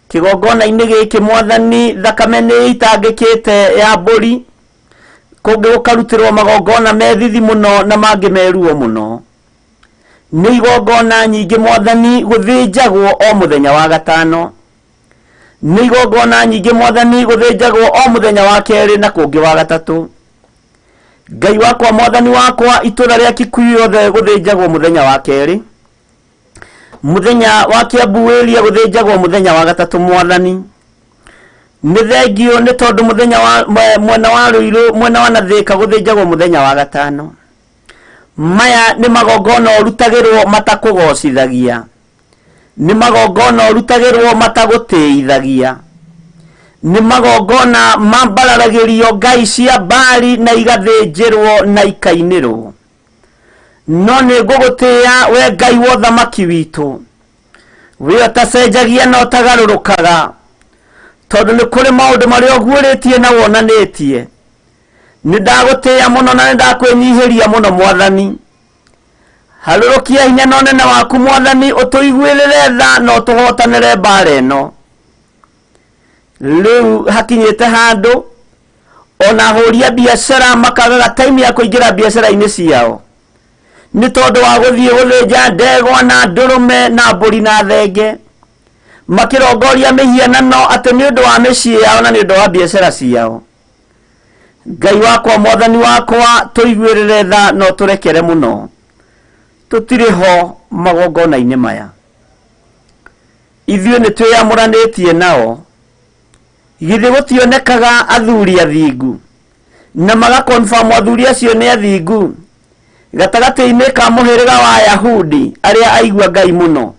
Kĩgongona-inĩ gĩkĩ mwathani thakame nĩ ĩitangĩkĩte ya mbũri, kũngĩ gũkarutĩrwo magongona me thithi mũno na mangĩ me ruo mũno. Nĩ igongona nyingĩ mwathani gũthĩnjagwo o mũthenya wa gatano. Nĩ igongona nyingĩ mwathani gũthĩnjagwo o mũthenya wa kerĩ na kũngĩ wa gatatũ. Ngai wakwa mwathani wakwa itũra rĩa Kikuyu yothe gũthĩnjagwo mũthenya wa kerĩ. Mũthenya wa Kiambu area gũthĩnjagwo mũthenya wa gatatũ mwathani. Nĩ thengio nĩ tondũ mũthenya wa mwena wa Ruiru mwena wa Nathĩka gũthĩnjagwo mũthenya wa gatano. Maya nĩ magongona ũrutagĩrwo matakũgocithagia. Nĩ magongona ũrutagĩrwo matagũtĩithagia. Nĩ magongona mambararagĩrio ngai cia Baali na igathĩnjĩrwo na ikainĩrwo. No nĩ ngũgũtĩĩa we Ngai wa ũthamaki witũ. We ũtacenjagia na ũtagarũrũkaga. Tondũ nĩ kũrĩ maũndũ marĩa ũguũrĩtie na wonanĩtie. Nĩ ndagũtĩĩa mũno na nĩ ndakwĩnyihĩria mũno mwathani. Harũrũkia hinya na ũnene waku mwathani ũtũiguĩrĩre tha na ũtũhotanĩre mbara ĩno. Rĩu hakinyĩte handũ ona ahũri a biacara makagaga time ya kũingĩra biacara-inĩ ciao nĩ tondũ wa gũthiĩ gũthĩnja ndegwa na ndũrũme na mbũri na thenge makĩrongoria mĩhianano atĩ nĩ ũndũ wa mĩciĩ yao na nĩ ũndũ wa biacara ciao. Ngai wakwa mwathani wakwa tũiguĩrĩre tha na ũtũrekere mũno. Tũtirĩ ho magongona-inĩ maya. Ithuĩ nĩ twĩyamũranĩtie nao. Githĩ gũtionekaga athuri athingu na magakonfamu athuri acio nĩ athingu gatagatĩ-inĩ ka mũhĩrĩga wa Ayahudi arĩa aigua Ngai mũno.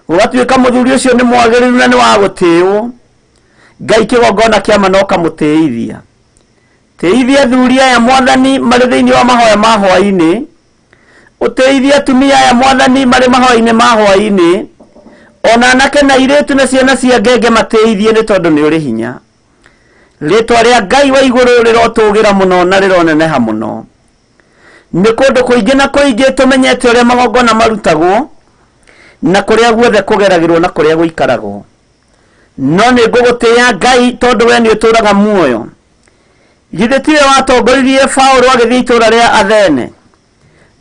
Gũgatuĩka mũthuri ũcio nĩ mwagĩrĩru na nĩ wa gũtĩĩwo. Ngai kĩgongona kĩa ma no kamũtĩithia. Tĩithia athuri aya mwathani marĩ thĩinĩ wa mahoya ma hwaĩ-inĩ. Ũtĩithie atumia aya mwathani marĩ mahoya-inĩ ma hwaĩ-inĩ. Ona anake na airĩtu na ciana cia ngenge matĩithie nĩ tondũ nĩ ũrĩ hinya. Rĩtwa rĩa Ngai wa igũrũ rĩrotũgĩra mũno na rĩroneneha mũno. Nĩ kũndũ kũingĩ na kũingĩ tũmenyete ũrĩa magongona marutagwo na kũrĩa guothe kũgeragĩrwo na kũrĩa gũikaragwo. No nĩ ngũgũtĩĩa Ngai tondũ we nĩ ũtũũraga muoyo. Githĩ tiwe watongoririe Paũlũ agĩthiĩ itũũra rĩa Athene?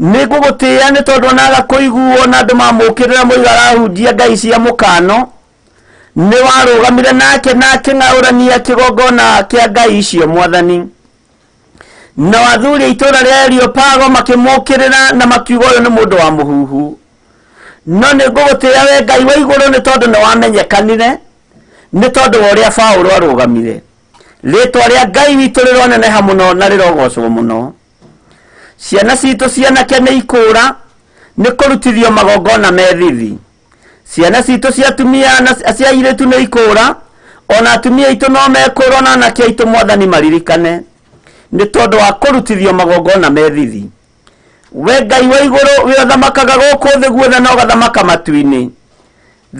Nĩ ngũgũtĩĩa nĩ tondũ onaga kũiguo na andũ mamũkĩrĩra moiga arahunjia ngai cia mũkano. Nĩ warũgamire nake na akĩng'aũrania kĩgongona kĩa ngai icio mwathani. Nao athuri a itũũra rĩa Areopago makĩmũkĩrĩra na makiuga ũyũ nĩ mũndũ wa mũhuhu. No nĩ ngũgũtĩĩa we Ngai wa igũrũ nĩ tondũ nĩ wamenyekanire nĩ tondũ wa ũrĩa Paũlũ arũgamire. Rĩtwa rĩa Ngai witũ rĩroneneha mũno na rĩrogocwo mũno. Ciana citũ cianake nĩ ikũra nĩ kũrutithio magongona me thithi. Ciana citũ cia atumia na cia airĩtu nĩ ikũra, ona atumia aitũ no mekũra ona anake aitũ mwathani maririkane nĩ tondũ wa kũrutithio magongona me thithi. We Ngai wa igũrũ we ũthamakaga gũkũ thĩ guothe na ũgathamaka matu-inĩ.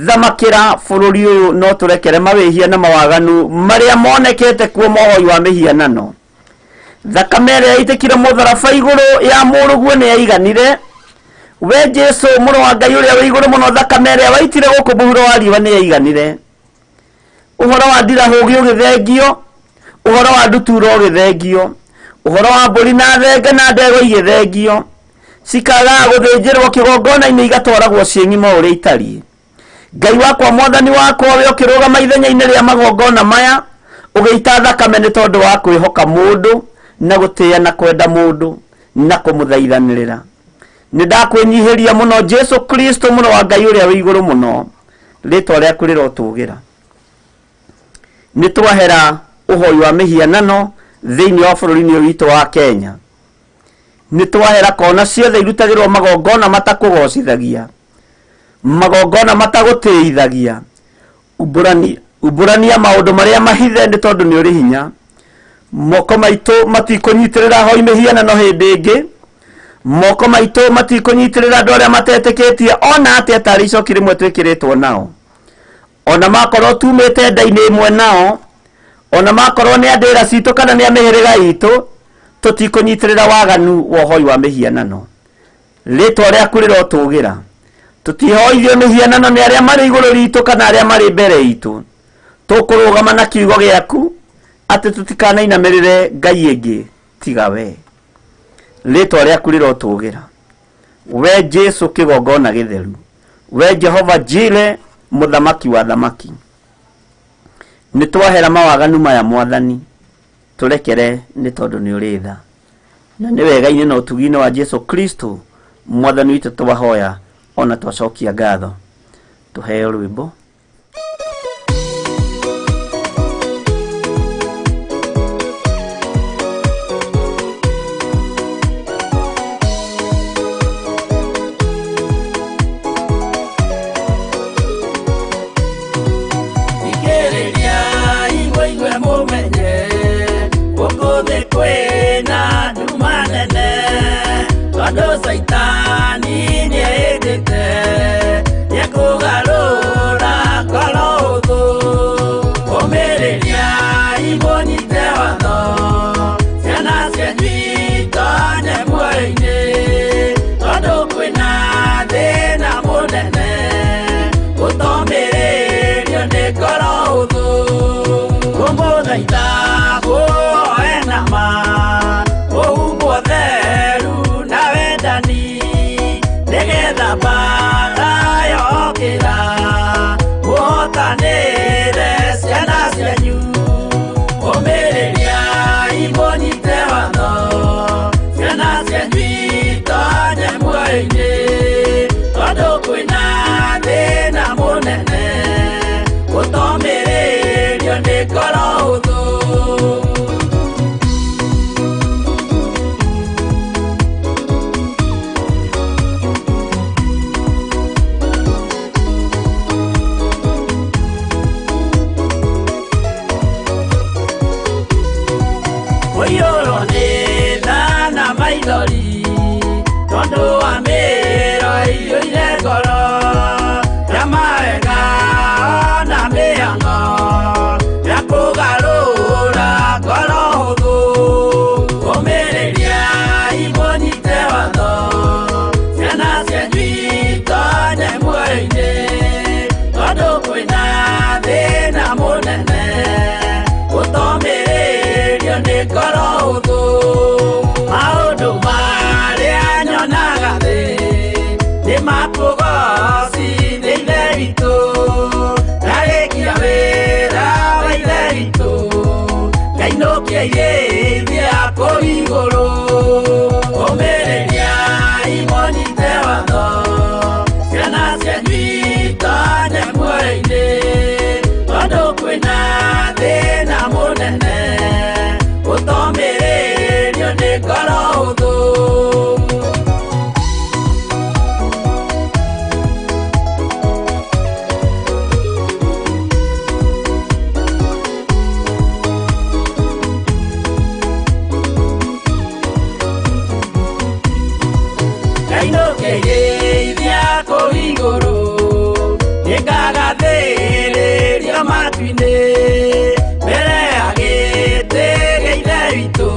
Thamakĩra bũrũri ũyũ no tũrekere mawĩhia na mawaganu marĩa monekete kuo mohoi wa mĩhianano. Thakame ĩrĩa yaitĩkire mũtharaba igũrũ ya mũrũguo nĩ yaiganire. We Jesu mũrũ wa Ngai ũrĩa wĩ igũrũ mũno, thakame ĩrĩa waitire gũkũ mũhuro wa riũa nĩ yaiganire. Ũhoro wa ndirahũgĩ ũgĩthengio, ũhoro wa ndutura ũgĩthengio, ũhoro wa mbũri na thenge na ndegwa igĩthengio, cikagaga gũthĩnjĩrwo kĩgongona-inĩ igatwaragwo ciĩ ng'ima ũrĩa itariĩ. Ngai wakwa mwathani wakwa, we ũkĩrũgama ithenya-inĩ rĩa magongona maya, ũgĩita thakame nĩ tondũ wa kwĩhoka mũndũ na gũtĩĩa na kwenda mũndũ na kũmũthaithanĩrĩra. Nĩ ndakwĩnyihĩria mũno Jesu Kristo mũrũ wa Ngai ũrĩa wĩ igũrũ mũno, rĩtwa rĩaku rĩrotũgĩra. Nĩ twahera ũhoi wa mĩhianano thĩinĩ wa bũrũri-inĩ ũyũ witũ wa Kenya. Nĩ twahera kona ciothe irutagĩrwo magongona matakũgocithagia, magongona matagũtĩithagia. Umbũrania maũndũ marĩa mahithe nĩ tondũ nĩ ũrĩ hinya. Moko maitũ matikũnyitĩrĩra hoi mĩhianano hĩndĩ ĩngĩ, moko maitũ matikũnyitĩrĩra andũ arĩa matetĩkĩtie ona atĩa tarĩ icoki rĩmwe twĩkĩrĩtwo nao, ona makorwo tumĩte nda-inĩ ĩmwe nao, ona makorwo nĩ andĩra citũ kana nĩ a mĩhĩrĩga itũ, tũtikũnyitĩrĩra waganu wa ũhoi wa mĩhianano. Rĩtwa rĩaku rĩrotũgĩra. Tũtihoithio mĩhianano nĩ arĩa marĩ igũrũ ritũ kana arĩa marĩ mbere itũ. Tũkũrũgama na kiugo gĩaku atĩ tũtikanainamĩrĩre ngai ĩngĩ tiga we. Rĩtwa rĩaku rĩrotũgĩra. We Jesu kĩgongona gĩtheru, we Jehova Jire mũthamaki wa thamaki, nĩ twahera mawaganu maya mwathani, tũrekere nĩ tondũ nĩ ũrĩ tha, na nĩ wega-inĩ na ũtugi-inĩ wa Jesu Kristo mwathani witũ twahoya ona twacokia ngatho. Tũheo rwĩmbo. Thikĩrĩriai mũigue mũmenye, gũkũ thĩ kwĩna nduma nene, tondũ Caitani nĩehĩtĩte nĩekũgarũra ngoro ũthũ. Ũmĩrĩriai mũnyite watho, ciana cianyu itonye muoyo-inĩ, tondũ kwĩna thĩna mũnene, gũtomĩrĩrio nĩ ngoro ũthũ. Kũmũthaitha muoe na ma, mũhumbwo theru na wendani, nĩgetha mbaara yokĩra, mũhotanĩre ciana cianyu. Ũmĩrĩriai mũnyite watho, ciana cianyu itonye muoyo-inĩ, tondũ kwĩna thĩna mũnene, gũtomĩrĩrio nĩ ngoro ũthũ. Kũiyũrwo nĩ tha na maithori, tondũ wa mĩĩro ĩiyũire ngoro, ya mawega ona mĩhang'o, ya kũgarũra ngoro hũthũ. Ũmĩrĩriai mũnyite watho, ciana cianyu itonye muoyo-inĩ, tondũ kwĩna thĩna mũnene, gũtomĩrĩrio nĩ ngoro hũthũ. Maũndũ marĩa nyonaga thĩ nĩ makũgocithia Ithe witũ, ndarĩkia wĩra wa Ithe witũ, ngainũkia irĩithia kũu igũrũ. Ũmĩrĩriai mũnyite watho, ciana cianyu itonye muoyo-inĩ, tondũ kwĩna thĩna mũnene, gũtomĩrĩrio nĩ ngoro hũthũ. Ngainũkĩrĩithia kũu igũrũ, nĩngagathĩrĩrio matu-inĩ, mbere ya gĩtĩ gĩa Ithe witũ,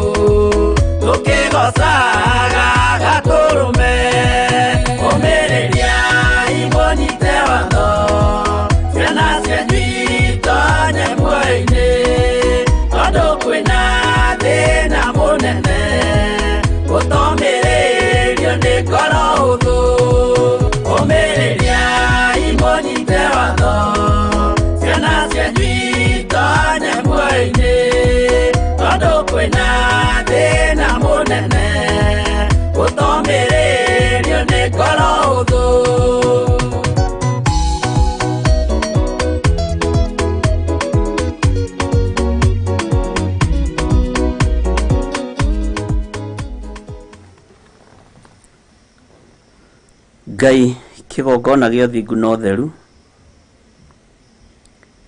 tũkĩgocaga Gatũrũme. Ngai kĩgongona gĩa ũthingu na ũtheru,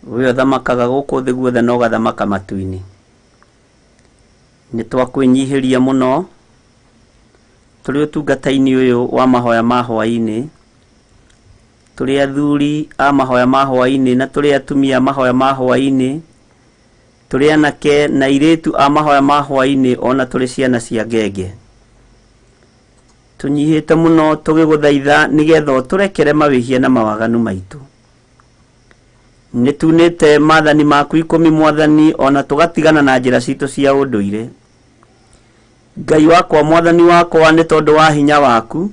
we ũthamakaga gũkũ thĩ guothe na ũgathamaka matu-inĩ. Nĩ twakwĩnyihĩria mũno tũrĩ ũtungata-inĩ ũyũ wa mahoya ma hwaĩ-inĩ, tũrĩ athuri a mahoya ma hwaĩ-inĩ na tũrĩ atumia a mahoya ma hwaĩ-inĩ, tũrĩ anake na airĩtu a mahoya ma hwaĩ-inĩ ona tũrĩ ciana cia ngenge. Tũnyihĩte mũno tũgĩgũthaitha nĩgetha ũtũrekere mawĩhia na mawaganu maitũ. Nĩ tunĩte maathani maku ikũmi mwathani ona tũgatigana na njĩra citũ cia ũndũire. Ngai wakwa mwathani wakwa nĩ tondũ wa hinya waku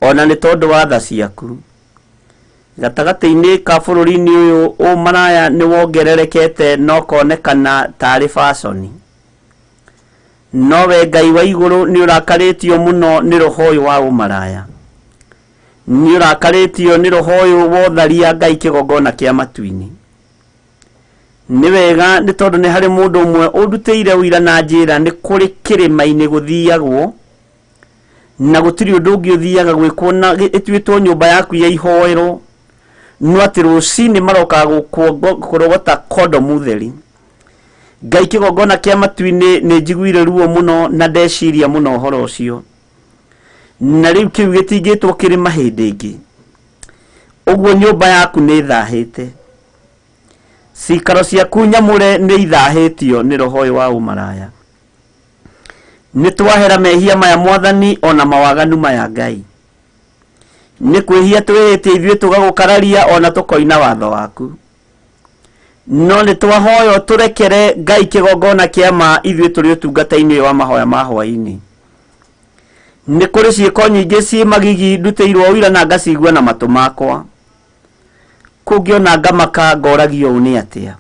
ona nĩ tondũ wa tha ciaku. Gatagatĩ-inĩ ka bũrũri-inĩ ũyũ ũmaraya nĩ wongererekete na ũkonekana tarĩ baconi. No we Ngai wa igũrũ nĩ ũrakarĩtio mũno nĩ roho ũyũ wa ũmaraya. Nĩ ũrakarĩtio nĩ roho ũyũ wa ũtharia Ngai kĩgongona kĩa matu-inĩ. Nĩ wega nĩ tondũ nĩ harĩ mũndũ ũmwe ũndutĩire ũira na njĩra nĩ kũrĩ kĩrĩma-inĩ gũthiagwo na gũtirĩ ũndũ ũngĩ ũthiaga gwĩkwo na ĩtuĩtwo nyũmba yaku ya ihoero no atĩ rũcinĩ marokaga kũrogota kondomu theri. Ngai kĩgongona kĩa matu-inĩ nĩ njiguire ruo mũno na ndeciria mũno ũhoro ũcio. Na rĩu kĩu gĩtingĩtwo kĩrĩma hĩndĩ ĩngĩ. Ũguo nyũmba yaku nĩ ĩthahĩte. Cikaro ciaku nyamũre nĩ ithahĩtio nĩ roho ũyũ wa ũmaraya. Nĩ twahera mehia maya mwathani ona mawaganu maya Ngai. Nĩ kwĩhia twĩhĩtie ithuĩ tũgagũkararia ona tũkoina watho waku. No nĩ twahoya ũtũrekere Ngai kĩgongona kĩa ma ithuĩ tũrĩ ũtungata-inĩ ũyũ wa mahoya ma hwaĩ-inĩ. Nĩ kũrĩ ciĩko nyingĩ ciĩ magigi ndutĩirwo ũira na ngacigua na matũ makwa. Kũngĩona ngamaka ngoragio ũũ nĩ atĩa.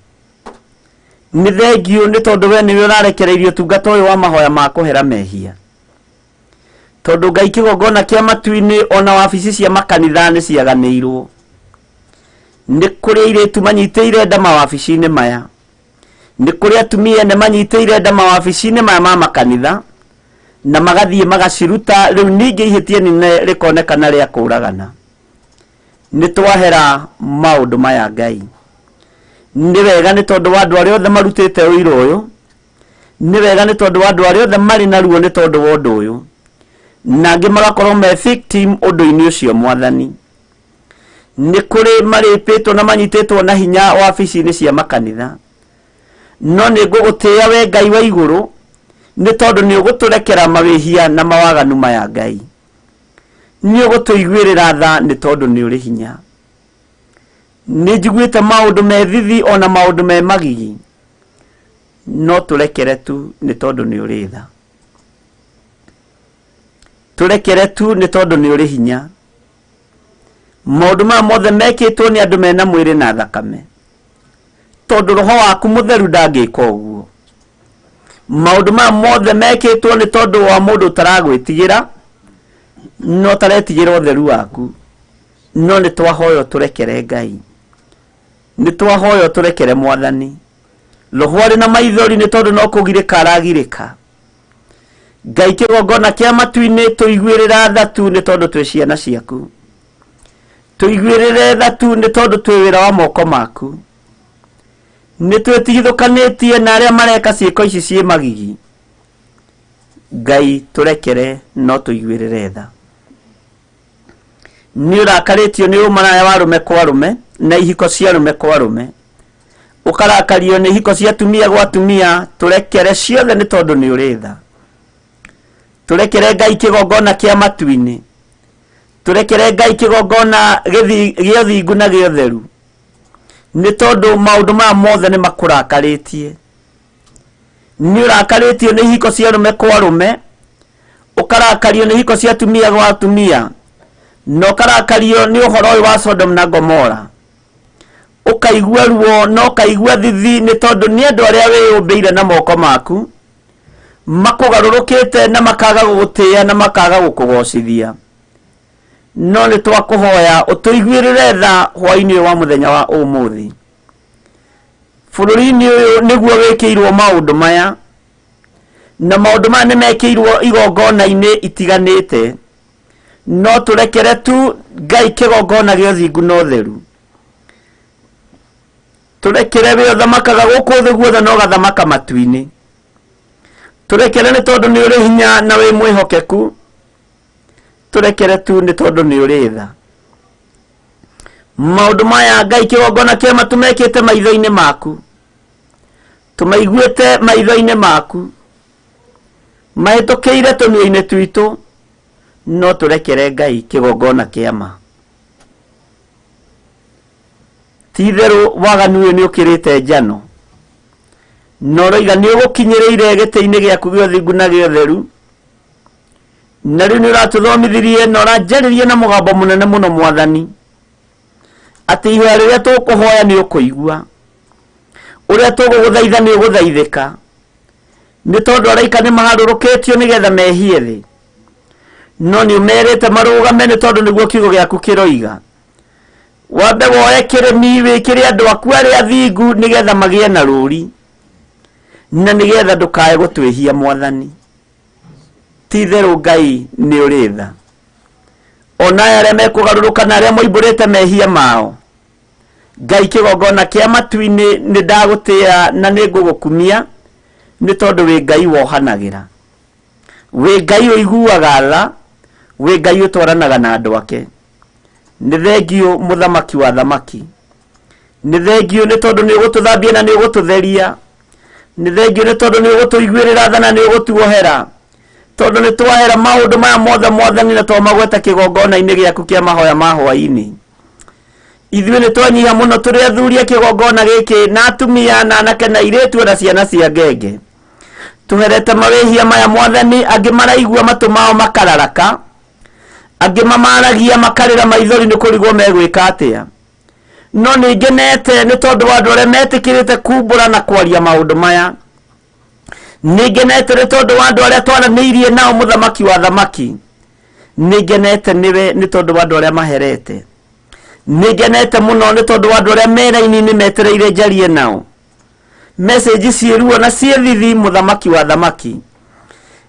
Nĩ thengiũ nĩ tondũ we nĩwe ũrarekereirio ũtungata ũyũ wa mahoya ma kũhera mehia. Tondũ Ngai kĩgongona kĩa matu-inĩ ona wabici cia makanitha nĩ ciaganĩirwo. Nĩ kũrĩ airĩtu manyitĩire nda mawabici-inĩ maya. Nĩ kũrĩ atumia ene manyitĩire nda mawabici-inĩ maya ma makanitha na magathiĩ magaciruta rĩu ningĩ ihĩtia nene rĩkonekana rĩa kũragana. Nĩ twahera maũndũ maya Ngai. Nĩ wega nĩ tondũ wa andũ arĩa othe marutĩte ũira ũyũ. Nĩ wega nĩ tondũ wa andũ arĩa othe marĩ na ruo nĩ tondũ wa ũndũ ũyũ. Na angĩ magakorwo me victim ũndũ-inĩ ũcio mwathani. Nĩ kũrĩ marĩpĩtwo na manyitĩtwo na hinya wabici-inĩ cia makanitha. No nĩ ngũgũtĩĩa we Ngai wa igũrũ nĩ tondũ nĩ ũgũtũrekera mawĩhia na mawaganu maya Ngai. Nĩ ũgũtũiguĩrĩra tha nĩ tondũ nĩ ũrĩ hinya. Nĩ njiguĩte maũndũ me thithi ona maũndũ me magigi. No tũrekere tu nĩ tondũ nĩ ũrĩ tha. Tũrekere tu nĩ tondũ nĩ ũrĩ hinya. Maũndũ maya mothe mekĩtwo nĩ andũ mena mwĩrĩ na thakame. Tondũ roho waku mũtheru ndangĩka ũguo. Maũndũ maya mothe mekĩtwo nĩ tondũ wa mũndũ ũtaragwĩtigĩra na ũtaretigĩra ũtheru waku. No nĩ twahoya ũtũrekere Ngai. Nĩ twahoya ũtũrekere mwathani. Roho arĩ na maithori nĩ tondũ no kũgirĩka aragirĩka. Ngai kĩgongona kĩa matu-inĩ tũiguĩrĩra tha tu nĩ tondũ twĩ ciana ciaku. Tũiguĩrĩre tha tu nĩ tondũ twĩ wĩra wa moko maku. Nĩ twĩtigithũkanĩtie na arĩa mareka ciĩko ici ciĩ magigi. Ngai tũrekere no tũiguĩrĩre tha. Nĩ ũrakarĩtio nĩ ũmaraya wa arũme kwa arũme na ihiko cia arũme kwa arũme. Ũkarakario nĩ ihiko cia atumia gwa atumia, tũrekere ciothe nĩ tondũ nĩ ũrĩ tha. Tũrekere Ngai kĩgongona kĩa matu-inĩ. Tũrekere Ngai kĩgongona gĩa ũthingu na gĩa ũtheru. Nĩ tondũ maũndũ maya mothe nĩ makũrakarĩtie. Nĩ ũrakarĩtio nĩ ihiko cia arũme kwa arũme, ũkarakario nĩ ihiko cia atumia gwa atumia, na ũkarakario nĩ ũhoro ũyũ wa Sodom na Gomora. Ũkaigua ruo na ũkaigua thithi nĩ tondũ nĩ andũ arĩa wĩyũmbĩire na moko maku, makũgarũrũkĩte na makaga gũgũtĩĩa na makaga gũkũgocithia. No nĩ twakũhoya ũtũiguĩrĩre tha hwaĩ-inĩ ũyũ wa mũthenya wa ũmũthĩ. Bũrũri-inĩ ũyũ nĩguo wĩkĩirwo maũndũ maya, na maũndũ maya nĩ mekĩirwo igongona-inĩ itiganĩte. No tũrekere tu Ngai kĩgongona gĩa ũthingu na ũtheru. Tũrekere we ũthamakaga gũkũ thĩ guothe na ũgathamaka matu-inĩ. Tũrekere nĩ tondũ nĩ ũrĩ hinya na wĩ mwĩhokeku. Tũrekere tu nĩ tondũ nĩ ũrĩ tha. Maũndũ maya Ngai kĩgongona kĩa matu mekĩte maitho-inĩ maku, tũmaiguĩte maitho-inĩ maku, mahĩtũkĩire tũnua-inĩ twitũ, no tũrekere Ngai kĩgongona kĩa ma. Ti itherũ waganu ũyũ nĩ ũkĩrĩte njano, na ũroiga nĩ ũgũkinyĩrĩire gĩtĩ-inĩ gĩaku gĩa ũthingu na gĩa ũtheru, na rĩu nĩ ũratũthomithirie na ũranjarĩria na mũgambo mũnene mũno Mwathani, atĩ ihoya rĩrĩa tũkũhoya nĩ ũkũigua, ũrĩa tũgũgũthaitha nĩ ũgũthaithĩka, nĩ tondũ araika nĩ maharũrũkĩtio nĩgetha mehie thĩ, no nĩ ũmerĩte marũgame nĩ tondũ nĩguo kiugo gĩaku kĩroiga. Wambe woe kĩrĩmi wĩkĩre andũ aku arĩa athingu nĩgetha magĩe na rũri, na nĩgetha ndũkae gũtwĩhia Mwathani. Ti itherũ Ngai nĩ ũrĩ tha. Ona aya arĩa mekũgarũrũka na arĩa moimbũrĩte mehia mao, Ngai kĩgongona kĩa matu-inĩ nĩ ndagũtĩa na nĩ ngũgũkumia, nĩ tondũ wĩ Ngai wohanagĩra, wĩ Ngai ũiguaga tha, wĩ Ngai ũtwaranaga na andũ ake. Nĩ thengiũ mũthamaki wa thamaki, nĩ thengiũ nĩ tondũ nĩ ũgũtũthambia na nĩ ũgũtũtheria, nĩ thengiũ nĩ tondũ nĩ ũgũtũiguĩrĩra tha na nĩ ũgũtuohera, tondũ nĩ twahera maũndũ maya mothe Mwathani na twamagweta kĩgongona-inĩ gĩaku kĩa mahoya ma hwaĩ-inĩ. Ithuĩ nĩ twanyiha mũno tũrĩ athuri a kĩgongona gĩkĩ na atumia na anake na airĩtu ona ciana cia ngenge. Tũherete mawĩhia maya Mwathani, angĩ maraigua matũ mao makararaka, angĩ mamaragia makarĩra maithori nĩ kũrigwo megwĩka atĩa. No nĩ ngenete nĩ tondũ wa andũ arĩa metĩkĩrĩte kumbũra na kwaria maũndũ maya. Nĩ ngenete nĩ tondũ wa andũ arĩa twaranĩirie nao mũthamaki wa thamaki. Nĩ ngenete nĩwe nĩ tondũ wa andũ arĩa maherete. Nĩ ngenete mũno nĩ tondũ wa andũ arĩa me raini-inĩ metereire njarie nao. Message ciĩ ruo na ciĩ thithi mũthamaki wa thamaki.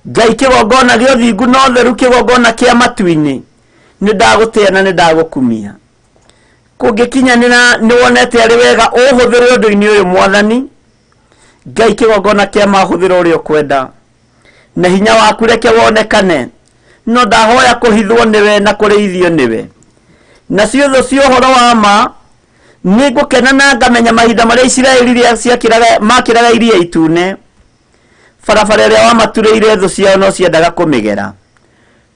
Ngai kĩgongona gĩa ũthingu na ũtheru, kĩgongona kĩa matu-inĩ, nĩ ndagũtĩa na nĩ ndagũkumia. Kũngĩkinyanĩra nĩ wonete arĩ wega ũhũthĩre ũndũ-inĩ ũyũ Mwathani. Ngai kĩgongona kĩa ma hũthĩra ũrĩa ũkwenda, na hinya waku reke wonekane, no ndahoya kũhithwo nĩwe na kũrĩithio nĩwe. Nacio thũ cia ũhoro wa ma nĩ ngũkena na ngamenya mahinda marĩa Isiraeli rĩa ciakĩraga makĩraga iria itune, barabara ĩrĩa wamaturĩire thũ ciao no ciendaga kũmĩgera,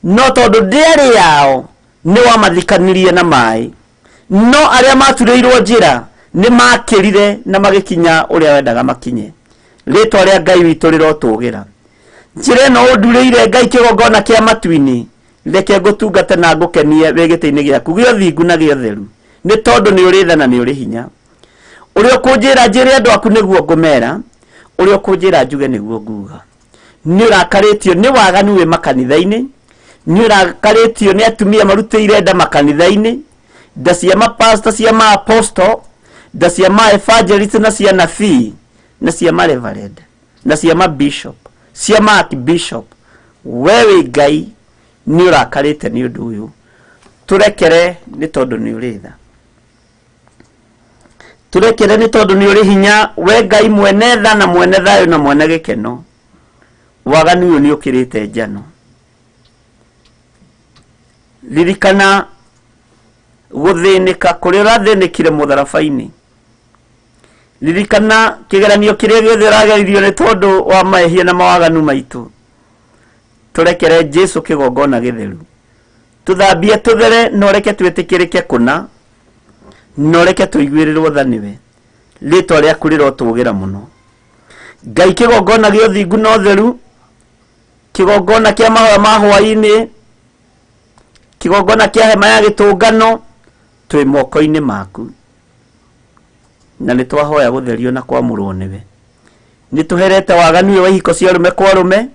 no tondũ ndĩarĩ yao nĩ wamathikanirie na maĩ. No arĩa maturĩirwo njĩra nĩ makĩrire na magĩkinya ũrĩa wendaga makinye. Rĩtwa rĩa Ngai witũ rĩrotũgĩra. Njĩra ĩno ũndurĩire Ngai kĩgongona kĩa matu-inĩ, reke ngũtungate na ngũkenie wĩ gĩtĩ-inĩ gĩaku gĩa ũthingu na gĩa ũtheru, nĩ tondũ nĩ ũrĩ tha na nĩ ũrĩ hinya. Ũrĩa ũkũnjĩra njĩre andũ aku nĩguo ngũmera, ũrĩa ũkũnjĩra njuge nĩguo nguga. Nĩ ũrakarĩtio nĩ waganu wĩ makanitha-inĩ, nĩ ũrakarĩtio nĩ atumia marutĩire nda makanitha-inĩ, nda cia mapasta, cia maaposto, nda cia maevangelist na cia nabii na cia mareverend na cia mabishop, cia maarchbishop. We wĩ Ngai nĩ ũrakarĩte nĩ ũndũ ũyũ, tũrekere nĩ tondũ nĩ ũrĩ tha. Tũrekere nĩ tondũ nĩ ũrĩ hinya, we Ngai mwene tha na mwene thayũ na mwene gĩkeno. Waganu ũyũ nĩ ũkĩrĩte njano. Ririkana gũthĩnĩka kũrĩa ũrathĩnĩkire mũtharaba-inĩ. Ririkana kĩgeranio kĩrĩa gĩothe ũrageririo nĩ tondũ wa mehia na mawaganu maitũ. Tũrekere Jesu kĩgongona gĩtheru. Tũthambie tũthere na ũreke twĩtĩkĩrĩke kũna, na ũreke tũiguĩrĩrwo tha nĩwe. Rĩtwa rĩaku rĩrotũgĩra mũno. Ngai kĩgongona gĩa ũthingu na ũtheru, kĩgongona kĩa mahoya ma hwaĩ-inĩ, kĩgongona kĩa hema ya gĩtũngano, twĩ moko-inĩ maku. Na nĩ twahoya gũtherio na kwamũrwo nĩwe. Nĩ tũherete waganu ũyũ wa ihiko cia arũme kwa arũme,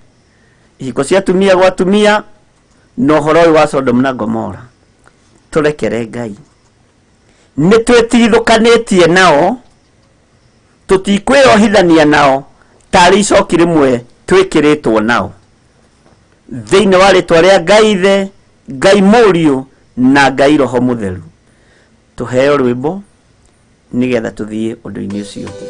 ihiko cia atumia gwa atumia, na ũhoro ũyũ wa Sodom na Gomora. Tũrekere Ngai. Nĩ twĩtigithũkanĩtie nao, tũtikwĩyohithania nao tarĩ icoki rĩmwe twĩkĩrĩtwo nao. Thĩinĩ wa rĩtwa rĩa Ngai Ithe, Ngai Mũriũ na Ngai Roho Mũtheru. Tũheo rwĩmbo nĩgetha tũthiĩ ũndũ-inĩ ũcio ũngĩ.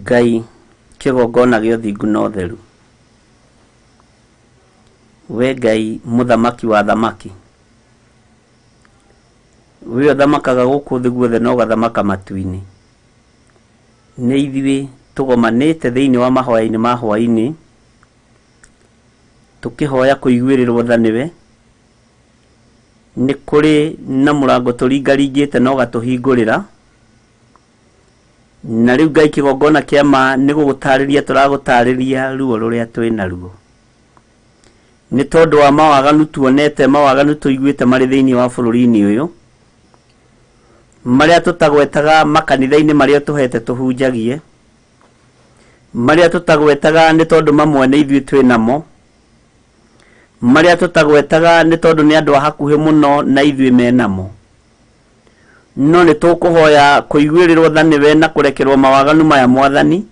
Ngai kĩgongona gĩa ũthingu na ũtheru. We Ngai mũthamaki wa thamaki, we ũthamakaga gũkũ thĩ guothe na ũgathamaka matu-inĩ. Nĩ ithuĩ tũgomanĩte thĩinĩ wa mahoya-inĩ ma hwaĩ-inĩ tũkĩhoya kũiguĩrĩrwo tha nĩwe. Nĩ kũrĩ na mũrango tũringaringĩte na ũgatũhingũrĩra. Na rĩu Ngai kĩgongona kĩa ma nĩ gũgũtarĩria tũragũtarĩria ruo rũrĩa twĩ naruo. Nĩ tondũ wa mawaganu tuonete, mawaganu tũiguĩte marĩ thĩinĩ wa bũrũri-inĩ ũyũ, marĩa tũtagwetaga makanitha-inĩ marĩa tũhete tũhunjagie, marĩa tũtagwetaga nĩ tondũ mamwe nĩ ithuĩ twĩ namo, marĩa tũtagwetaga nĩ tondũ nĩ andũ a hakuhĩ mũno na ithuĩ menamo. No nĩ tũkũhoya kũiguĩrĩrwo tha nĩwe na kũrekerwo mawaganu maya Mwathani,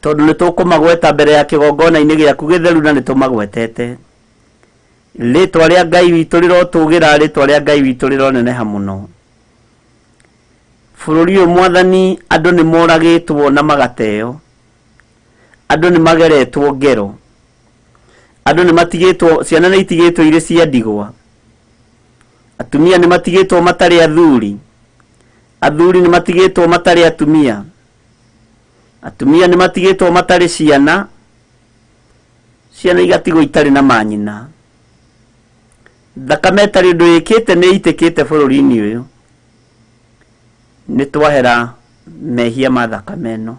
tondũ nĩ tũkũmagweta mbere ya kĩgongona-inĩ gĩaku gĩtheru na nĩ tũmagwetete. Rĩtwa rĩa Ngai witũ rĩrotũgĩra, rĩtwa rĩa Ngai witũ rĩroneneha mũno. Bũrũri ũyũ mwathani andũ nĩ moragĩtwo na magateo, andũ nĩ mageretwo ngero, andũ nĩ matigĩtwo, ciana nĩ itigĩtwo irĩ cia ndigwa, atumia nĩ matigĩtwo matarĩ athuri, athuri nĩ matigĩtwo matarĩ atumia, atumia nĩ matigĩtwo matarĩ ciana, ciana igatigwo itarĩ na manyina. Thakame ĩtarĩ ũndũ ĩkĩte nĩ ĩitĩkĩte bũrũri-inĩ ũyũ. Nĩ twahera mehia ma thakame ĩno.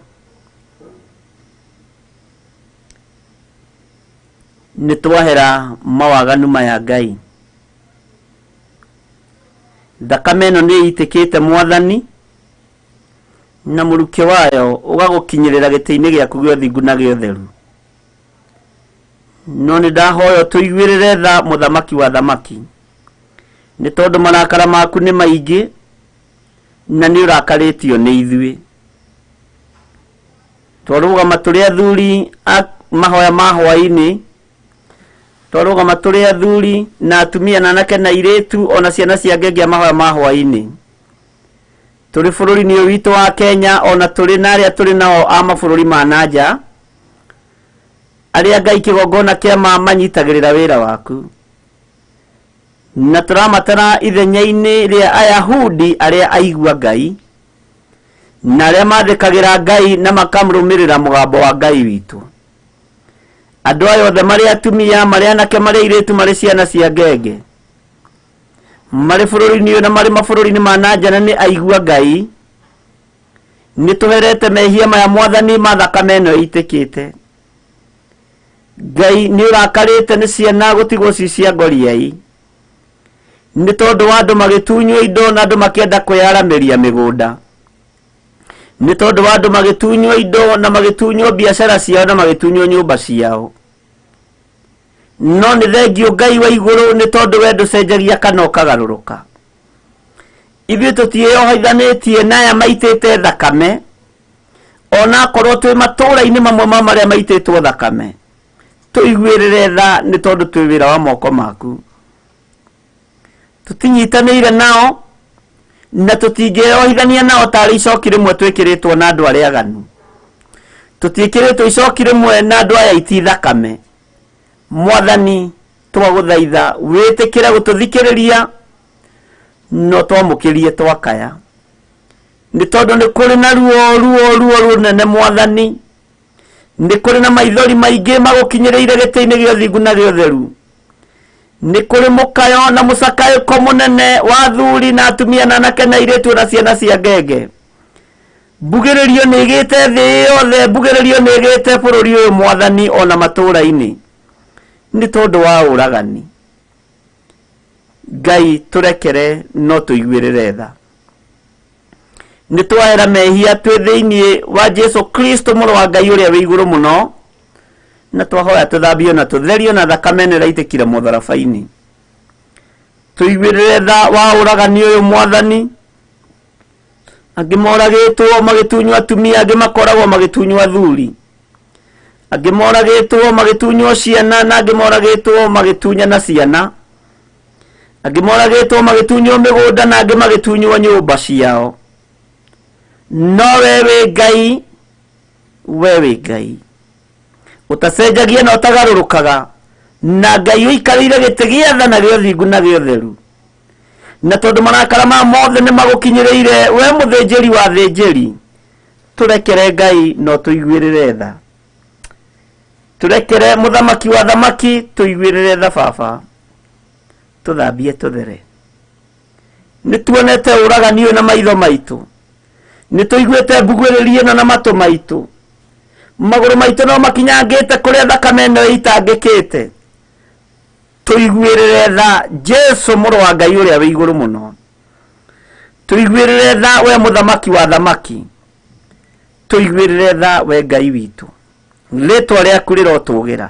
Nĩ twahera mawaganu maya Ngai. Thakame ĩno nĩ ĩitĩkĩte mwathani, na mũrukĩ wayo ũgagũkinyĩrĩra gĩtĩ-inĩ gĩaku gĩa ũthingu na gĩa ũtheru. No nĩ ndahoya ũtũiguĩrĩre tha mũthamaki wa thamaki, nĩ tondũ marakara maku nĩ maingĩ na nĩ ũrakarĩtio nĩ ithuĩ. Twarũgama tũrĩ athuri a mahoya ma hwaĩ-inĩ, twarũgama tũrĩ athuri na atumia na anake na airĩtu ona ciana cia ngenge a mahoya ma hwaĩ-inĩ. Tũrĩ bũrũri-inĩ ũyũ witũ wa Kenya ona tũrĩ na arĩa tũrĩ nao a mabũrũri ma na nja, arĩa Ngai kĩgongona kĩa ma manyitagĩrĩra wĩra waku. Na tũramatara ithenya-inĩ rĩa Ayahudi arĩa aigua Ngai, na arĩa mathĩkagĩra Ngai na makamũrũmĩrĩra mũgambo wa Ngai witũ. Andũ aya othe marĩ atumia, marĩ anake, marĩ airĩtu, marĩ ciana cia ngenge, marĩ bũrũri-inĩ ũyũ na marĩ mabũrũri-inĩ ma na nja na nĩ aigua Ngai, nĩ tũherete mehia maya mwathani ma thakame ĩno ĩitĩkĩte. Ngai nĩ ũrakarĩte nĩ ciana gũtigwo ci cia ngoriai, nĩ tondũ wa andũ magĩtunywo indo na andũ makĩenda kwĩyaramĩria mĩgũnda, nĩ tondũ wa andũ magĩtunywo indo na magĩtunywo biacara ciao na magĩtunywo nyũmba ciao. No nĩ thengiũ Ngai wa igũrũ, nĩ tondũ we ndũcenjagia kana ũkagarũrũka. Ithuĩ tũtiĩyohaithanĩtie na aya maitĩte thakame, ona akorwo twĩ matũũra-inĩ mamwe ma marĩa maitĩtwo thakame, tũiguĩrĩre tha nĩ tondũ twĩ wĩra wa moko maku. Tũtinyitanĩire nao na tũtingĩyohithania nao tarĩ icoki rĩmwe twĩkĩrĩtwo na andũ arĩa aganu. Tũtiĩkĩrĩtwo icoki rĩmwe na andũ aya aiti thakame. Mwathani, twagũthaitha wĩtĩkĩre gũtũthikĩrĩria no twamũkĩrie twakaya, nĩ tondũ nĩ kũrĩ na ruo ruo ruo rũnene mwathani, nĩ kũrĩ na maithori maingĩ magũkinyĩrĩire gĩtĩ-inĩ gĩa ũthingu na gĩa ũtheru, nĩ kũrĩ mũkayo na mũcakaĩko mũnene wa athuri na atumia na anake na airĩtu na ciana cia ngenge. Mbugĩrĩrio nĩ ĩgĩte thĩ yothe, mbugĩrĩrio nĩ ĩgĩte bũrũri ũyũ mwathani, ona matũũra-inĩ, nĩ tondũ wa ũragani. Ngai tũrekere no tũiguĩrĩre tha. Nĩ twahera mehia twĩ thĩinĩ wa Jesu Kristo mũrũ wa Ngai ũrĩa wĩ igũrũ mũno, na twahoya tũthambio na tũtherio na thakame ĩno ĩraitĩkire mũtharaba-inĩ. Tũiguĩrĩre tha wa ũragani ũyũ mwathani, angĩ moragĩtwo magĩtunywo atumia, angĩ makoragwo magĩtunywo athuri, angĩ moragĩtwo magĩtunywo ciana, na angĩ moragĩtwo magĩtunyana ciana, angĩ moragĩtwo magĩtunywo mĩgũnda, na angĩ magĩtunywo nyũmba ciao. No we wĩ Ngai, we wĩ Ngai ũtacenjagia na ũtagarũrũkaga, na Ngai ũikarĩire gĩtĩ gĩa tha na gĩa ũthingu na gĩa ũtheru. Na tondũ marakara ma mothe nĩ magũkinyĩrĩire, we mũthĩnjĩri wa thĩnjĩri, tũrekere Ngai no tũiguĩrĩre tha. Tũrekere mũthamaki wa thamaki, tũiguĩrĩre tha baba, tũthambie tũthere. Nĩ tuonete ũragani ũyũ na maitho maitũ, nĩ tũiguĩte mbugĩrĩrio ĩno na matũ maitũ, magũrũ maitũ no makinyangĩte kũrĩa thakame ĩno ĩitangĩkĩte. Tũiguĩrĩre tha Jesu mũrũ wa Ngai ũrĩa wĩ igũrũ mũno, tũiguĩrĩre tha we mũthamaki wa thamaki, tũiguĩrĩre tha we Ngai witũ. Rĩtwa rĩaku rĩrotũgĩra,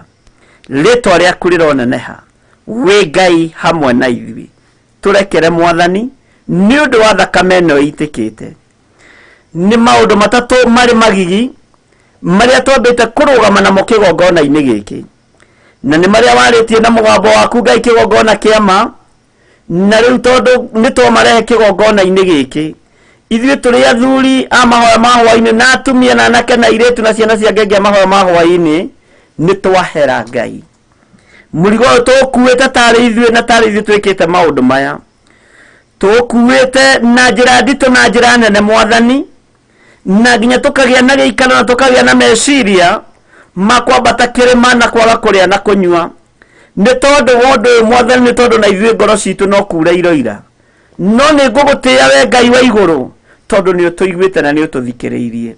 rĩtwa rĩaku rĩroneneha, wĩ Ngai hamwe na ithuĩ. Tũrekere mwathani nĩ ũndũ wa thakame ĩno ĩitĩkĩte. Nĩ maũndũ matatũ marĩ magigi marĩa twambĩte kũrũgama namo kĩgongona-inĩ gĩkĩ, na nĩ marĩa warĩtie na mũgambo waku Ngai kĩgongona kĩa ma, na rĩu tondũ nĩ twamarehe kĩgongona-inĩ gĩkĩ, Ithuĩ tũrĩ athuri a mahoya ma hwaĩ-inĩ na atumia na anake na airĩtu na ciana cia ngenge a mahoya ma hwaĩ-inĩ nĩ twahera Ngai. Mũrigo ũyũ tũkuĩte tarĩ ithuĩ na tarĩ ithuĩ twĩkĩte maũndũ maya. Tũkuĩte na njĩra nditũ na njĩra nene Mwathani, na nginya tũkagĩa na gĩikaro na tũkagĩa na meciria ma kwambata kĩrĩma na kwaga kũrĩa na kũnyua. Nĩ tondũ wa ũndũ ũyũ Mwathani, nĩ tondũ na ithuĩ ngoro citũ no kura iroira. No nĩ ngũgũtĩĩa we Ngai wa igũrũ, tondũ nĩ ũtũiguĩte na nĩ ũtũthikĩrĩirie.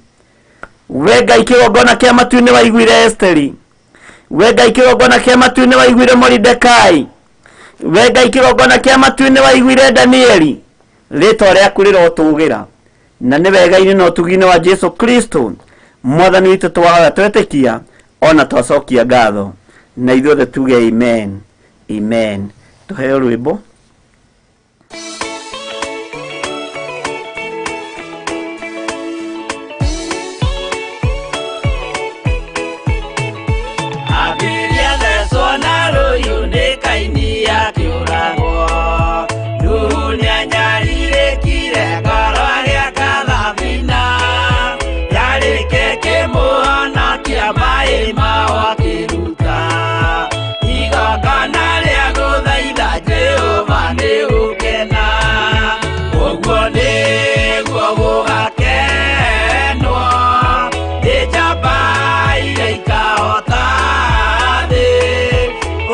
We Ngai kĩgongona kĩa matu-inĩ waiguire Esteri. We Ngai kĩgongona kĩa matu-inĩ waiguire Moridekai. We Ngai kĩgongona kĩa matu-inĩ waiguire Danieli. Rĩtwa rĩaku rĩrotũgĩra. Na nĩ wega-inĩ na ũtugi-inĩ wa Jesu Kristo Mwathani witũ twahoya twetĩkia ona twacokia ngatho. Na ithuothe tuge amen. Amen. Tuheo rwĩmbo. Abiria thecwo na rũhiũ nĩ Kaini akĩũragwo. Nuhu nĩanyarirĩkire ngoro agĩaka thabina. Yarĩke kĩmũhonokia maĩ mao akĩruta. Igongona rĩa gũthaitha Jehova nĩ gũkena. Ũguo nĩguo gũgakenwo. Nĩ njamba iria ikahota thĩ.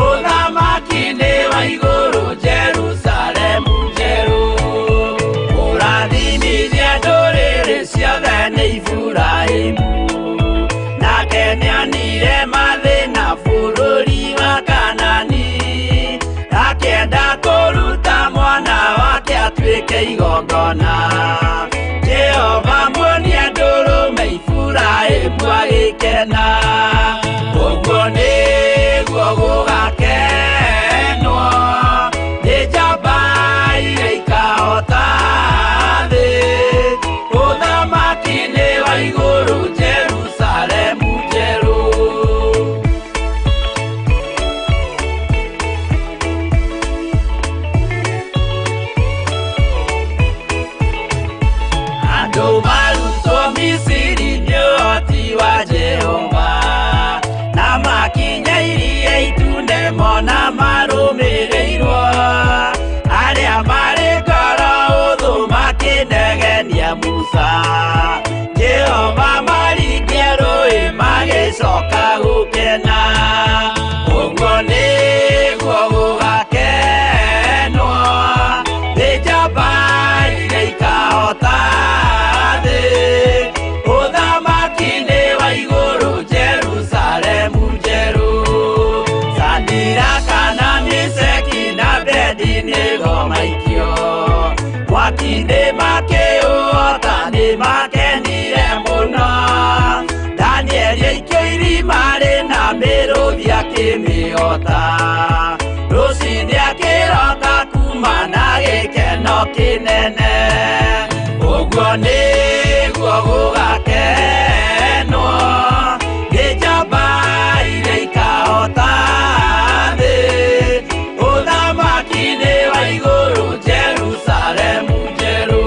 Ũthamaki nĩ wa igũrũ Jerusalemu njerũ. Kũrathimithia ndũrĩrĩ ciothe nĩ Iburahĩmu. Nake nĩonire mathĩna bũrũri wa Kanani. Akĩenda kũruta mwana wake atuĩke igongona. Jehova muonia ndũrũme Iburahĩmu agĩkena. Ũguo nĩguo gũgakenwo. Nĩ njamba iria ikahota thĩ. Ũthamaki nĩ wa igũrũ Jerusalemu njerũ. Andũ marutwo Misiri nĩ ũhoti wa Jehova, na makinya iria itune mona marũmĩrĩirwo. Arĩa marĩ ngoro hũthũ makĩnegenia Musa. Jehova maringia rũĩ magĩcoka gũkena. Ũguo nĩguo gũgakenwo. Nĩ njamba iria ikahota thĩ. Ũthamaki nĩ wa igũrũ Jerusalemu njerũ. Sadiraka na Meshaki na Abednego maikio. Mwaki-inĩ makĩũhota nĩ makenire mũno. Danieli aikio irima rĩna mĩrũthi akĩmĩhota. Rũciinĩ akĩroka kuma na gĩkeno kĩnene. Ũguo nĩguo gũgakenwo. Nĩ njamba iria ikahota thĩ. Ũthamaki nĩ wa igũrũ Jerusalemu njerũ.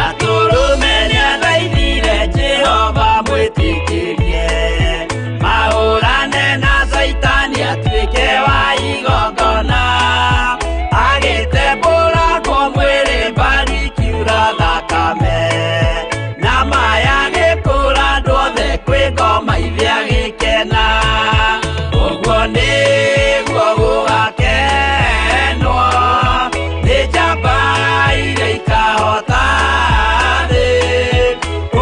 Atũrũme nĩathaithire Jehova mwĩtĩkĩrie. Mahũrane na Caitani atuĩke wa igongona. Agĩtembũrangwo mwĩrĩ mbari ikiura thakame. Na maya agĩkũra andũ othe kwĩ ngoma ithe agĩkena. Ũguo nĩguo gũgakenwo. Nĩ njamba iria ikahota thĩ.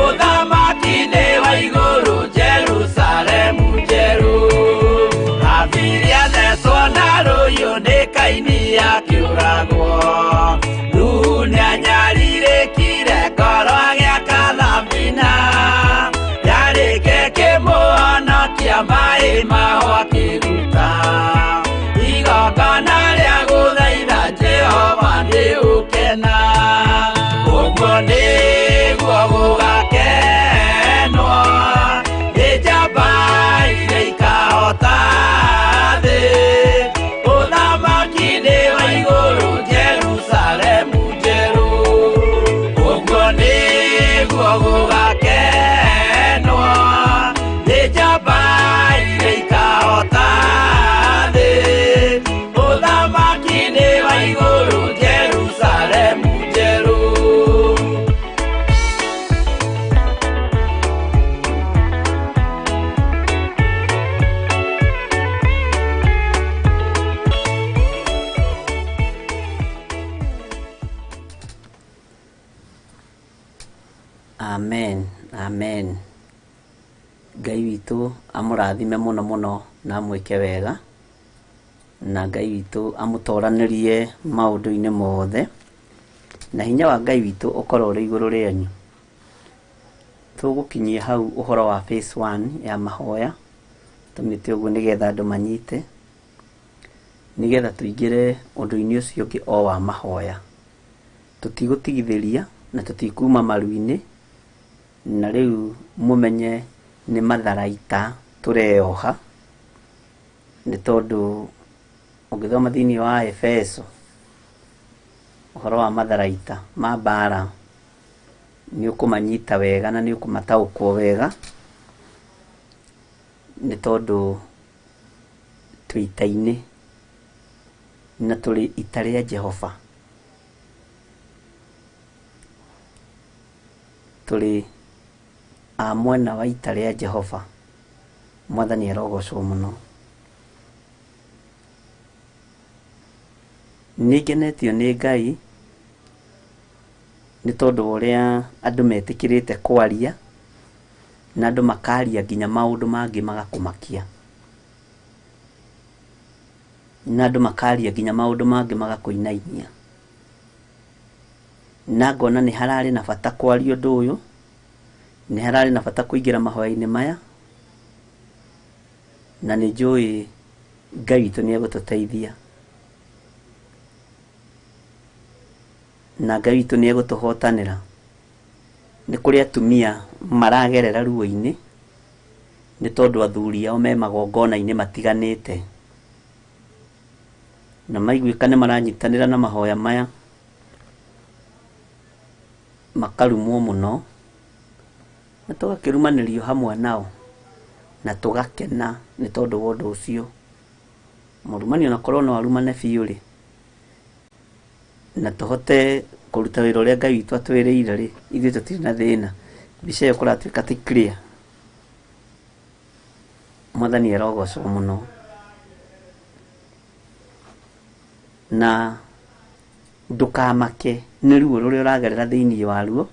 Ũthamaki nĩ wa igũrũ Jerusalemu njerũ. Abiria thecwo na rũhiũ nĩ Kaini akĩũragwo. Nuhu nĩanyarirĩkire ngoro agĩaka thabina. Yarĩke kĩmũhonokia maĩ mao akĩruta. Igongona rĩa gũthaitha Jehova nĩ ũkena. Ũguo nĩguo gũgakenwo. Nĩ njamba iria Amen, amen. Ngai witũ amũrathime mũno mũno na amwĩke wega, na Ngai witũ amũtoranĩrie maũndũ-inĩ mothe, na hinya wa Ngai witũ ũkorwo ũrĩ igũrũ rĩanyu. Tũgũkinyia hau ũhoro wa phase 1 ya mahoya, tũmĩte ũguo nĩgetha andũ manyite, nĩgetha tũingĩre ũndũ-inĩ ũcio ũngĩ o wa mahoya. Tũtigũtigithĩria na tũtikuma maru-inĩ, na rĩu mũmenye nĩ matharaita tũreoha, nĩ tondũ ũngĩthoma thĩinĩ wa Efeso ũhoro wa matharaita ma mbara nĩ ũkũmanyita wega na nĩ ũkũmataũkwo wega, nĩ tondũ twĩ ita-inĩ na tũrĩ ita rĩa Jehova, tũrĩ a mwena wa ita rĩa Jehova. Mwathani arogocwo mũno. Nĩ ngenetio nĩ Ngai nĩ tondũ wa ũrĩa andũ metĩkĩrĩte kwaria, na andũ makaria nginya maũndũ mangĩ magakũmakia, na andũ makaria nginya maũndũ mangĩ magakũinainia. Na ngona nĩ hararĩ na bata kwaria ũndũ ũyũ, nĩ hararĩ na bata kũingĩra mahoya-inĩ maya, na nĩ njũĩ Ngai witũ nĩ egũtũteithia, na Ngai witũ nĩ egũtũhotanĩra. Nĩ kũrĩ atumia maragerera ruo-inĩ nĩ tondũ athuri ao me magongona-inĩ matiganĩte, na maiguĩka nĩ maranyitanĩra na mahoya maya, makarumwo mũno, na tũgakĩrumanĩrio hamwe nao, na tũgakena nĩ tondũ wa ũndũ ũcio. Mũrumani onakorwo no arumane biũ rĩ, na tũhote kũruta wĩra ũrĩa Ngai witũ atwĩrĩire rĩ, ithuĩ tũtirĩ na thĩna. Mbica ĩyo kũratuĩka ti clear. Mwathani arogocwo mũno. Na ndũkamake nĩ ruo rũrĩa ũragerera thĩinĩ waruo,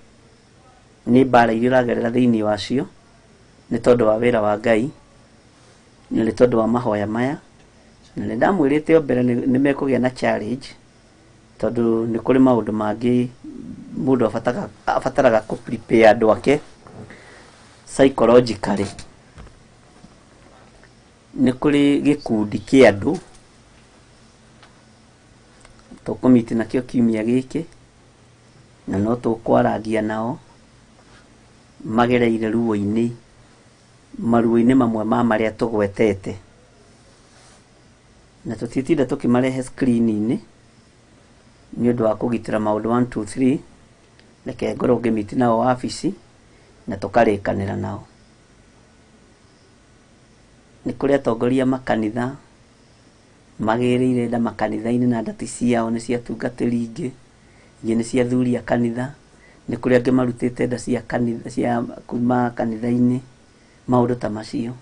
nĩ mbara iria ũragerera thĩinĩ wacio, nĩ tondũ wa wĩra wa Ngai, na nĩ tondũ wa mahoya maya. Na nĩ ndamwĩrĩte o mbere nĩ mekũgĩa na challenge, tondũ nĩ kũrĩ maũndũ mangĩ mũndũ abataraga kũ prepare andũ ake psychologically. Nĩ kũrĩ gĩkundi kĩa andũ tũkũmiti nakĩo kiumia gĩkĩ, na no tũkwarangia nao magereire ruo-inĩ, maruo-inĩ mamwe ma marĩa tũgwetete, na tũtitinda tũkĩmarehe screen-inĩ nĩ ũndũ wa kũgitĩra maũndũ 1 2 3. Reke ngorwo ngĩmiti nao wabici na tũkarĩkanĩra nao. Nĩ kũrĩ atongoria makanitha magĩrĩire nda makanitha-inĩ, na ndati ciao nĩ cia atungatĩri ingĩ, ingĩ nĩ cia athuri a kanitha. Nĩ kũrĩ angĩ marutĩte nda cia kanitha, cia kuma kanitha-inĩ, maũndũ ta macio.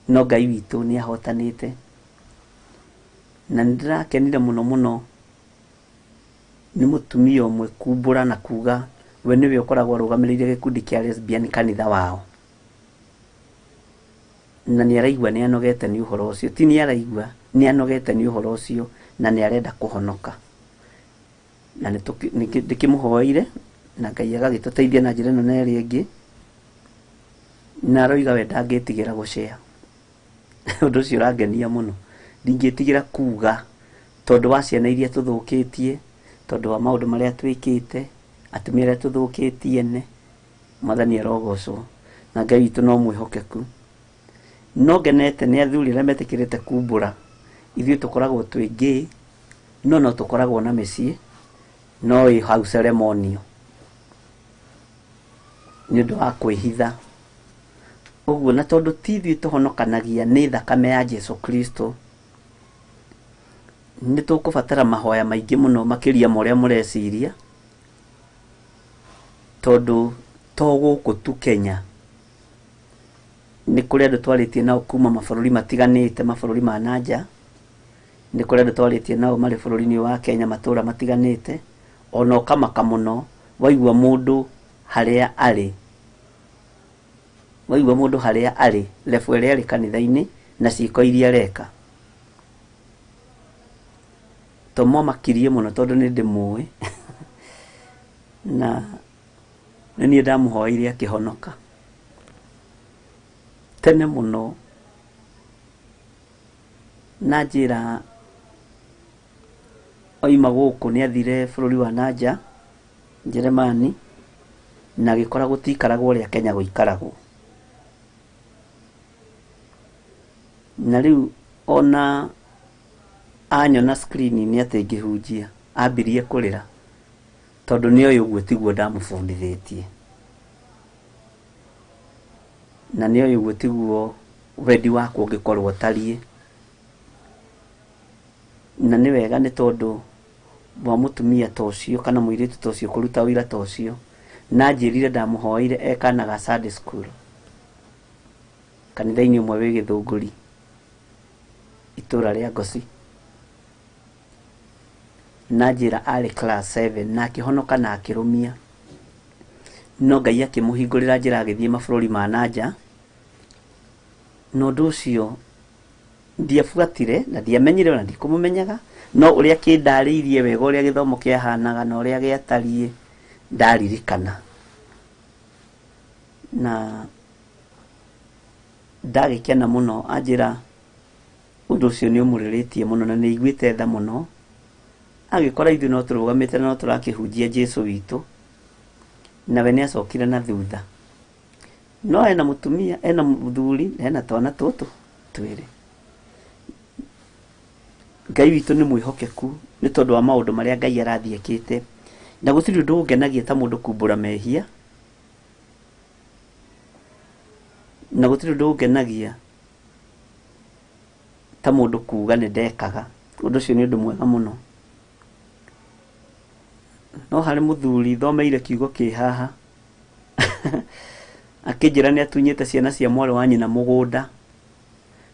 No Ngai witũ nĩ ahotanĩte, na nĩ ndĩrakenire mũno mũno nĩ mũtumia ũmwe kumbũra na kuga we nĩwe ũkoragwo arũgamĩrĩire gĩkundi kĩa lesbian kanitha wao, na nĩ araigua nĩ anogete nĩ ũhoro ũcio. Ti nĩ araigua nĩ anogete nĩ ũhoro ũcio, na nĩ arenda kũhonoka. Na ndĩkĩmũhoeire na Ngai agagĩtũteithia na njĩra ĩno na ĩrĩa ĩngĩ, na aroiga we ndangĩtigĩra gũcea. Ũndũ ũcio ũrangenia mũno. Ndingĩtigĩra kuga tondũ wa ciana iria tũthũkĩtie, tondũ wa maũndũ marĩa twĩkĩte, atumia arĩa tũthũkĩtie ene. Mwathani arogocwo, na Ngai witũ no mwĩhokeku. No ngenete nĩ athuri arĩa metĩkĩrĩte kumbũra. Ithuĩ tũkoragwo twĩ gay, no no tũkoragwo na mĩciĩ, no ĩ hau ceremonial nĩ ũndũ wa kwĩhitha ũguo. Na tondũ ti ithuĩ tũhonokanagia nĩ thakame ya Jesu Kristo, nĩ tũkũbatara mahoya maingĩ mũno makĩria ma ũrĩa mũreciria, tondũ to gũkũ tu Kenya nĩ kũrĩ andũ twarĩtie nao kuma mabũrũri matiganĩte, mabũrũri ma na nja. Nĩ kũrĩ andũ twarĩtie nao marĩ bũrũri-inĩ wa Kenya matũra matiganĩte. Ona ũkamaka mũno waigua mũndũ harĩa arĩ Waigua mũndũ harĩa arĩ, level ĩrĩa arĩ kanitha-inĩ na ciĩko iria areka. To mwamakirie mũno tondũ nĩ ndĩmũĩ na nĩ niĩ ndamũhoeire akĩhonoka tene mũno, na njĩra oima gũkũ nĩ athire bũrũri wa nanja Njeremani, na agĩkora gũtiikaragwo ũrĩa Kenya gũikaragwo. Na rĩu ona anyona screen-inĩ atĩ ngĩhunjia, ambirie kũrĩra tondũ nĩ oĩ ũguo tiguo ndamũbundithĩtie, na nĩ oĩ ũguo tiguo wendi wakwa ũngĩkorwo ũtariĩ. Na nĩ wega nĩ tondũ wa mũtumia ta ũcio kana mũirĩtu ta ũcio kũruta ũira ta ũcio, na anjĩrire ndamũhoeire e kana ga Sunday school kanitha-inĩ ũmwe wĩ Gĩthũngũri, itũra rĩa Ngoci. Na njĩra arĩ class 7 na akĩhonoka na akĩrũmia, no Ngai akĩmũhingũrĩra njĩra agĩthiĩ mabũrũri ma nanja. Na ũndũ ũcio ndiabuatire na ndiamenyire ona ndikũmũmenyaga, no ũrĩa kĩndarĩirie wega ũrĩa gĩthomo kĩahanaga na ũrĩa gĩatariĩ ndaririkana, na ndagĩkena mũno. Anjĩra ũndũ ũcio nĩ ũmũrĩrĩtie mũno na nĩ aiguĩte tha mũno, agĩkora ithuĩ no tũrũgamĩte na no tũrakĩhunjia Jesũ witũ, nawe nĩ acokire na thutha. No ena mũtumia, ena mũthuri, na ena twana tũtũ twĩrĩ. Ngai witũ nĩ mwĩhokeku nĩ tondũ wa maũndũ marĩa Ngai arathiĩ ekĩte, na gũtirĩ ũndũ ũngenagia ta mũndũ kumbũra mehia, na gũtirĩ ũndũ ũngenagia ta mũndũ kuga nĩ ndekaga. Ũndũ ũcio nĩ ũndũ mwega mũno. No harĩ mũthuri thomeire kiugo kĩ haha akĩnjĩra nĩ atunyĩte ciana cia mwarĩ wa nyina mũgũnda,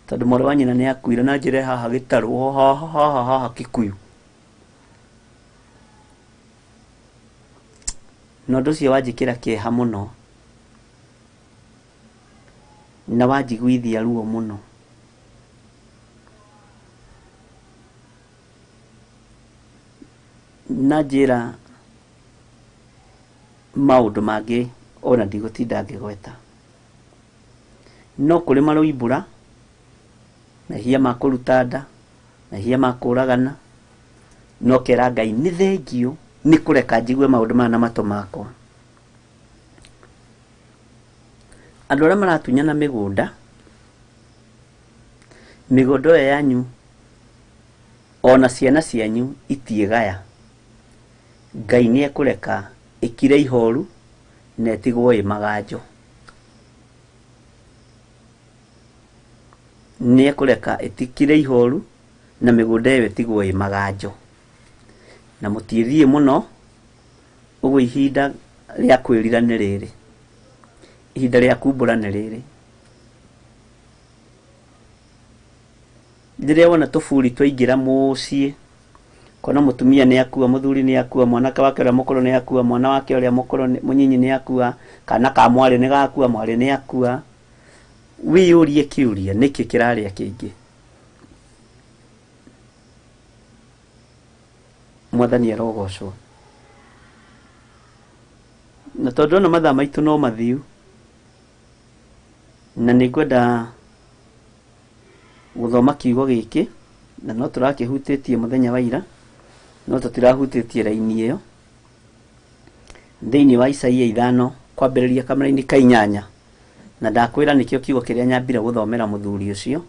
tondũ mwarĩ wa nyina nĩ akuire, na njĩre haha gĩtarũ, haha haha haha Kikuyu. Na ũndũ ũcio wanjĩkĩra kĩeha mũno na wanjiguithia ruo mũno. Na njĩra maũndũ mangĩ ona ndigũtinda ngĩgweta, no kũrĩ maroimbũra mehia ma kũruta nda, mehia ma kũragana, no kera Ngai nĩ thengio nĩ kũreka njigue maũndũ maya na matũ makwa. Andũ arĩa maratunyana mĩgũnda, mĩgũnda ĩyo yanyu ona ciana cianyu itiĩgaya, Ngai nĩ ekũreka ĩkire ihoru na ĩtigwo ĩ maganjo. Nĩ ekũreka ĩtikire ihoru na mĩgũnda ĩyo ĩtigwo ĩ maganjo. Na mũtiĩthiĩ mũno, ũguo ihinda rĩa kwĩrira nĩ rĩrĩ, ihinda rĩa kumbũra nĩ rĩrĩ. Rĩrĩa wona tũburi twaingĩra mũciĩ, kona mũtumia nĩ akua, mũthuri nĩ akua, mwanake wake ũrĩa mũkũrũ nĩ akua, mwana wake ũrĩa mũkũrũ mũnyinyi nĩ akua, kana ka mwarĩ nĩ gakua, mwarĩ nĩ akua, wĩyũrie kĩũria nĩkĩ kĩrarĩa kĩingĩ. Mwathani arogocwo. Na tondũ ona mathaa maitũ no mathiu, na nĩ ngwenda gũthoma kiugo gĩkĩ, na no tũrakĩhutĩtie mũthenya wa ira, no tũtirahutĩtie raini ĩyo. Thĩinĩ wa Isaia 5 kwambĩrĩria kamera-inĩ ka 8, na ndakwĩra nĩkĩo kiugo kĩrĩa nyambire gũthomera mũthuri ũcio,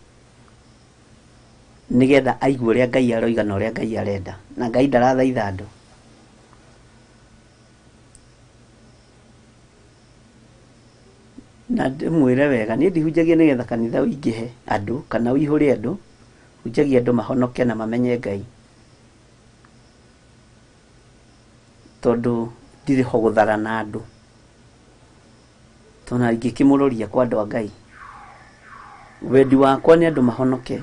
nĩgetha aigue ũrĩa Ngai aroiga na ũrĩa Ngai arenda. Na Ngai ndarathaitha andũ. Na ndĩmwĩre wega, niĩ ndihunjagia nĩgetha kanitha ũingĩhe andũ kana ũihũre andũ, hunjagia andũ mahonoke na mamenye Ngai. Tondũ ndirĩ ho gũtharana andũ. Tondũ ingĩkĩmũroria kwa andũ a Ngai, wendi wakwa nĩ andũ mahonoke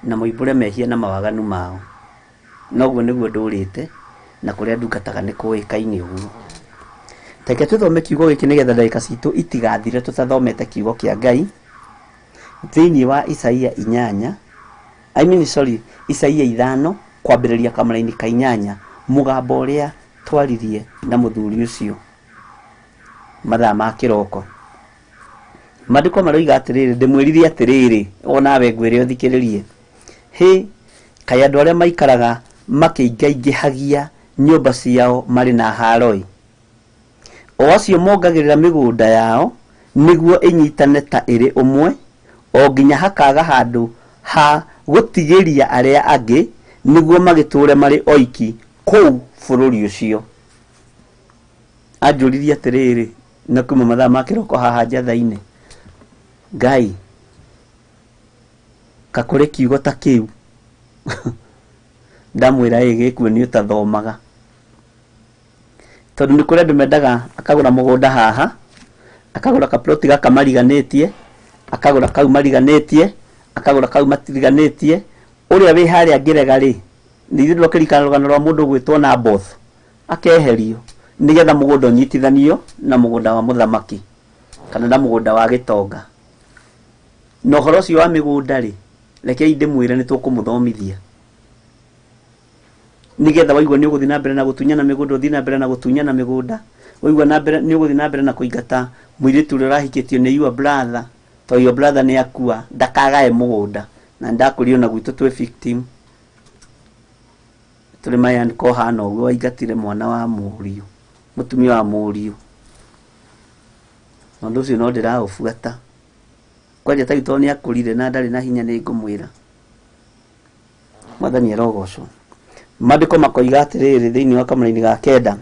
na moimbũre mehia na mawaganu mao. Noguo nĩguo ndũrĩte na kũrĩa ndungataga nĩ kũĩkaine ũguo. Reke tũthome kiugo gĩkĩ nĩgetha ndagĩka citũ itigathire tũtathomete kiugo kĩa Ngai thĩinĩ wa Isaia 8, I mean sorry, Isaia 5 kwambĩrĩria kamũraini ka 8, mũgambo ũrĩa twaririe na mũthuri ũcio mathaa ma kĩroko. Maandĩko maroiga atĩrĩrĩ, ndĩmwĩrire atĩrĩrĩ, onawe ngwĩre ũthikĩrĩrie. Hĩ, kaĩ andũ arĩa maikaraga makĩingaingĩhagia nyũmba ciao marĩ na haroĩ, o acio mongagĩrĩra mĩgũnda yao nĩguo ĩnyitane ta ĩrĩ ũmwe, o nginya hakaga handũ ha gũtigĩria arĩa angĩ nĩguo magĩtũre marĩ oiki kũu bũrũri ũcio. Anjũririe atĩrĩrĩ, na kuma mathaa ma kĩroko haha njatha-inĩ, Ngai kakũrĩ kiugo ta kĩu? Ndamwĩra ĩ gĩkuo nĩ ũtathomaga, tondũ nĩ kũrĩ andũ mendaga akagũra mũgũnda haha, akagũra kaploti gaka mariganĩtie, akagũra kau mariganĩtie, akagũra kau matiriganĩtie. Ũrĩa wĩ harĩa ngĩrega rĩ, nĩ ithuĩ ndũkĩririkana rũgano rwa mũndũ ũgwĩtwo Naboth, akeherio nĩgetha mũgũnda ũnyitithanio na mũgũnda wa mũthamaki kana na mũgũnda wa gĩtonga. Na ũhoro ũcio wa mĩgũnda rĩ, rekei ndĩmwĩre nĩ tũkũmũthomithia nĩgetha waigua nĩ ũgũthiĩ na mbere na gũtunyana mĩgũnda, ũthiĩ na mbere na gũtunyana mĩgũnda, waigua na mbere nĩ ũgũthiĩ na mbere na kũingata mũirĩtu ũrĩa ũrahikĩtio nĩ your brother, to your brother nĩ akua, ndakagae mũgũnda. Na ndakũrio na gwitũ twĩ victim, tũrĩ mayan kohana ũguo, waingatire mwana wa mũriũ, mũtumia wa mũriũ. Ũndũ ũcio no ndĩraũbuata kwanja ta rĩu tondũ nĩ akũrire na ndarĩ na hinya, nĩ ngũmwĩra Mwathani arogocwo. Maandĩko makoiga atĩrĩrĩ thĩinĩ wa kamũraini ga 9,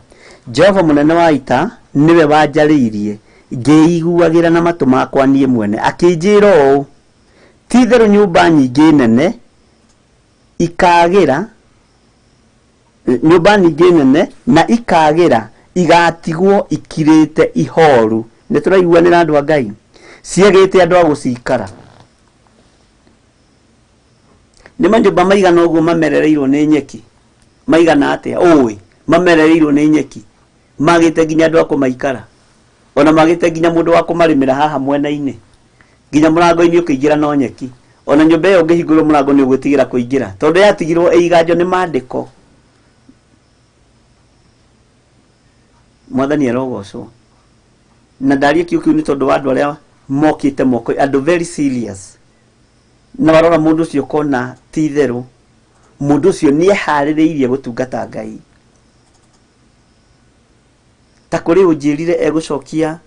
Jehova mũnene wa ita nĩwe wanjarĩirie ngĩiguagĩra na matũ makwa niĩ mwene, akĩnjĩra ũũ, ti-itherũ nyũmba nyingĩ nene ikagĩra, nyũmba nyingĩ nene na ikagĩra igatigwo ikirĩte ihoru. Nĩ tũraiguanĩra andũ a Ngai, ciagĩte andũ a gũcikara. Nĩ manyũmba maigana ũguo mamerereirwo nĩ nyeki, maigana atĩa ũĩ mamerereirwo nĩ nyeki, magĩte nginya andũ a kũmaikara, ona magĩte nginya mũndũ wa kũmarĩmĩra haha mwena-inĩ, nginya mũrango-inĩ ũkĩingĩra no nyeki. Ona nyũmba ĩyo ũngĩhingũrwo mũrango nĩ ũgwĩtigĩra kũingĩra, tondũ yatigirwo ĩiganjo nĩ maandĩko. Mwathani arogocwo. Na ndaria kiu kiu nĩ tondũ wa andũ arĩa mokĩte moko, andũ very serious, na warora mũndũ ũcio ũkona ti itherũ mũndũ ũcio nĩ eharĩrĩirie gũtungata Ngai. Ta kũrĩ ũnjĩrire egũcokia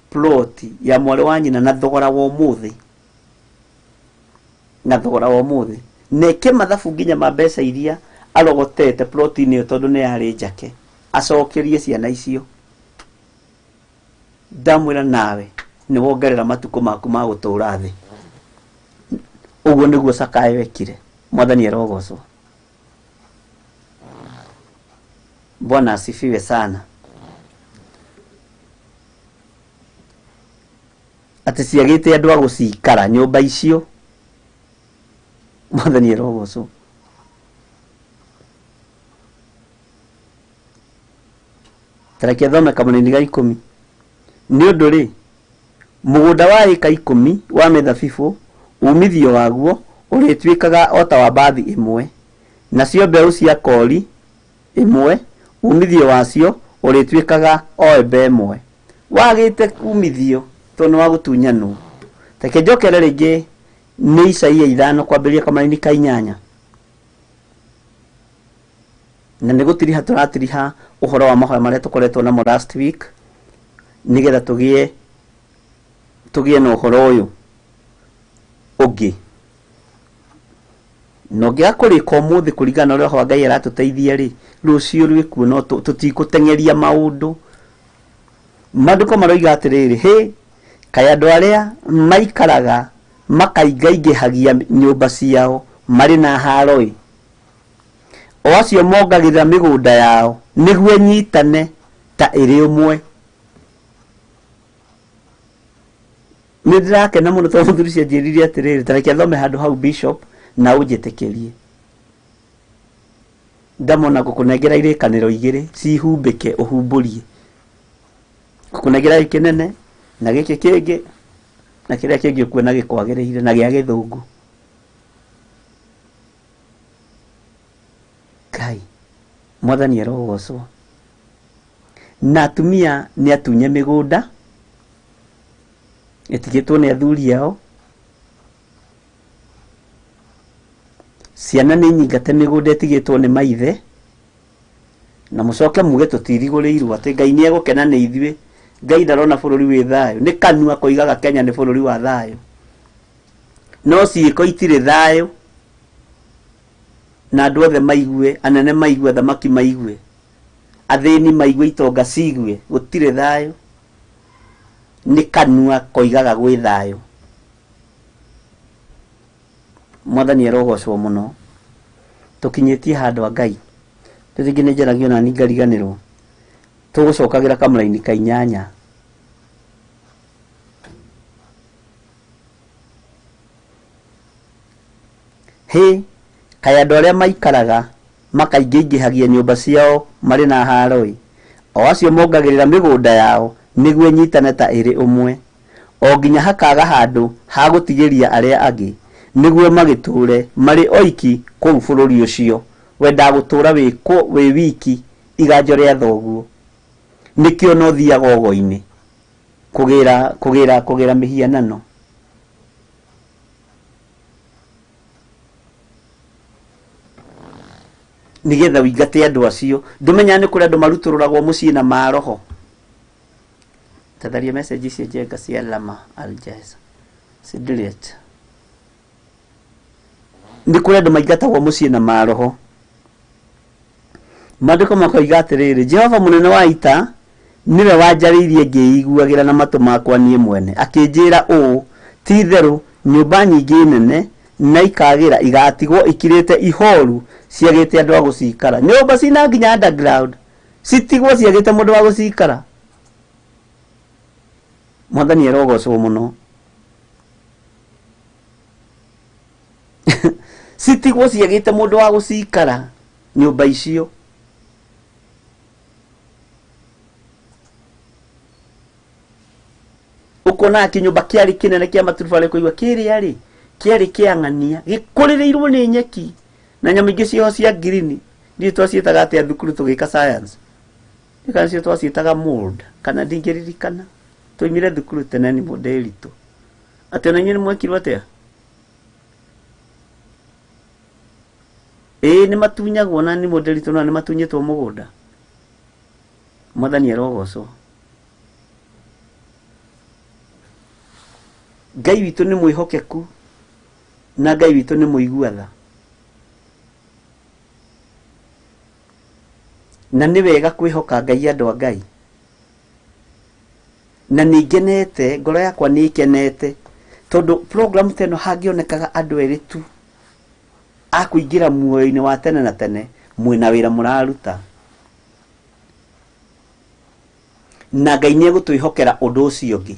plot ya mwarĩ wa nyina na thogora wa ũmũthĩ, na thogora wa ũmũthĩ, na eke mathabu nginya ma mbeca iria arogotete plot-inĩ ĩyo tondũ nĩ yarĩ njake, acokerie ciana icio. Ndamwĩra nawe nĩ wongerera matukũ maku ma gũtũũra thĩ. Ũguo nĩguo Zakayo ekire. Mwathani arogocwo. Bwana asifiwe sana. Atĩ ciagĩte andũ a gũcikara nyũmba icio. Mwathani arogocwo. Tareke thome kamũnini ga 10. Nĩ ũndũ rĩ, mũgũnda wa ĩka 10 wa mĩthabibũ umithio waguo ũrĩtuĩkaga o ta wa mbathi ĩmwe, nacio mbeũ cia kori ĩmwe umithio wacio ũrĩtuĩkaga o embe ĩmwe. Wagĩte umithio tondũ nĩ wa gũtunyanwo. Reke njokere rĩngĩ nĩ Isaia 5 kwambĩrĩria kamũraini ka 8. Na nĩ gũtiriha tũratiriha ũhoro wa mahoya marĩa tũkoretwo namo last week, nĩgetha tũgĩe na ũhoro ũyũ ũngĩ. Na ũngĩaga kũrĩka ũmũthĩ kũringana na ũrĩa Roho wa Ngai aratũteithia rĩ, rũciũ rwĩkuo no tũtigũteng'eria maũndũ. Maandĩko maroiga atĩrĩrĩ, hĩ, kaĩ andũ arĩa maikaraga makaingaingĩhagia nyũmba ciao marĩ na haroĩ, o acio mongagĩrĩra mĩgũnda yao nĩguo ĩnyitane ta ĩrĩ ũmwe. Nĩ ndĩrakena mũno tondũ mũthuri ũcio anjĩrire atĩrĩrĩ, ta reke thome handũ hau bishop na ũnjĩtĩkĩrie. Ndamona ngũkũnengera irĩkanĩro igĩrĩ cihumbĩke ũhumbũrie. Ngũkũnengera gĩkĩ kĩnene na gĩkĩ kĩngĩ na kĩrĩa kĩngĩ ũkuona gĩkwagĩrĩire na gĩa gĩthũngũ. Ngai, mwathani arogocwo. Na atumia nĩ atunye mĩgũnda ĩtigĩtwo nĩ athuri ao. Ciana nĩ nyingate mĩgũnda ĩtigĩtwo nĩ maithe. Na mũcoke muge tũtirigũrĩirwo atĩ Ngai nĩ egũkena nĩ ithuĩ. Ngai ndarona bũrũri wĩ thayũ. Nĩ kanua koigaga Kenya nĩ bũrũri wa thayũ, no ciĩko itirĩ thayũ. Na andũ othe maigue, anene maigue, athamaki maigue, athĩni maigue, itonga ciigue, gũtirĩ thayũ. Nĩ kanua koigaga gwĩ thayũ. Mwathani arogocwo mũno. Tũkinyĩtie handũ a Ngai rĩngĩ nĩ njaragia ona niĩ ngariganĩrwo. Tũgũcokagĩra kamũraini ka inyanya. Hĩ, kaĩ andũ arĩa maikaraga makaingĩingĩhagia nyũmba ciao marĩ na haaro-ĩ, o acio mongagĩrĩra mĩgũnda yao nĩguo ĩnyitane ta ĩrĩ ũmwe, o nginya hakaga handũ ha gũtigĩria arĩa angĩ, nĩguo magĩtũũre marĩ oiki kũu bũrũri ũcio. Wendaga gũtũũra wĩ wiki iganjo rĩa thoguo. Nĩkĩo no thiaga ũgo-inĩ kũgĩra kũgĩra kũgĩra mĩhianano. Nĩgetha ũingate andũ acio. Ndũmenyaga nĩ kũrĩ andũ marutũrũragwo mũciĩ na maroho. Tatharia message icio njenga cia Lama Aljeza. Si delete. Nĩ kũrĩ andũ maingatagwo mũciĩ na maroho. Maandĩko makoiga atĩrĩrĩ, Jehova mũnene wa ita nĩwe wanjarĩirie ngĩiguagĩra na matũ makwa niĩ mwene, akĩnjĩra ũũ, ti itherũ nyũmba nyingĩ nene na ikagĩra igatigwo ikirĩte ihoru ciagĩte andũ a gũcikara. Nyũmba cina nginya underground citigwo ciagĩte mũndũ wa gũcikara. Mwathani arogocwo mũno. Citigwo ciagĩte mũndũ wa gũcikara nyũmba icio. Ũkona kĩnyũmba kĩarĩ kĩnene kĩa maturubarĩ kũigua kĩrĩa rĩ kĩarĩ kĩa ng'ania gĩkũrĩrĩirwo nĩ nyeki na nyamũ ingĩ ciĩho cia ngirini. Ndiũĩ twaciĩtaga atĩa thukuru tũgĩka science. Kana cio twaciĩtaga mold kana ndingĩririkana. Twaimire thukuru tene nĩ mũndĩritũ. Atĩ ona inyuĩ nĩ mwekirwo atĩa? Ĩĩ nĩ matunyagwo na nĩ mũndĩritũ na nĩ matunyĩtwo mũgũnda. Mwathani arogocwo. Ngai witũ nĩ mwĩhokeku na Ngai witũ nĩ mũigua tha. Na nĩ wega kwĩhoka Ngai andũ a Ngai. Na nĩ ngenete, ngoro yakwa nĩ ĩkenete tondũ program ta ĩno hangĩonekaga andũ erĩ tu a kũingĩra muoyo-inĩ wa tene na tene, mwĩna wĩra mũraruta. Na Ngai nĩ egũtwĩhokera ũndũ ũcio ũngĩ.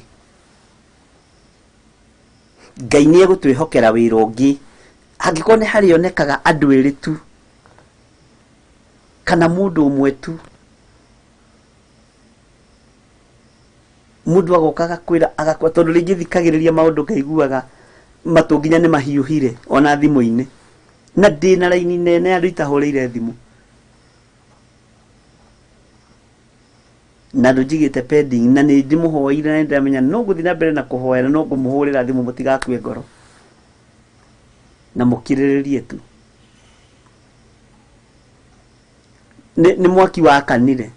Ngai nĩ egũtwĩhokera wĩra ũngĩ. Angĩkorwo nĩ harĩonekaga andũ erĩ tu kana mũndũ ũmwe tu, mũndũ agoka agakwĩra agakwa, tondũ rĩngĩ thikagĩrĩria maũndũ ngaiguaga matũ nginya nĩ mahiũhire ona thimũ-inĩ, na ndĩna raini nene andũ itahũrĩire thimũ, na andũ njigĩte pending, na nĩ ndĩmũhoeire na nĩndĩramenya no ngũthiĩ na mbere na kũhoya na no ngũmũhũrĩra thimũ, mũtigakue ngoro na mũkirĩrĩrie tu. Nĩ mwaki wakanire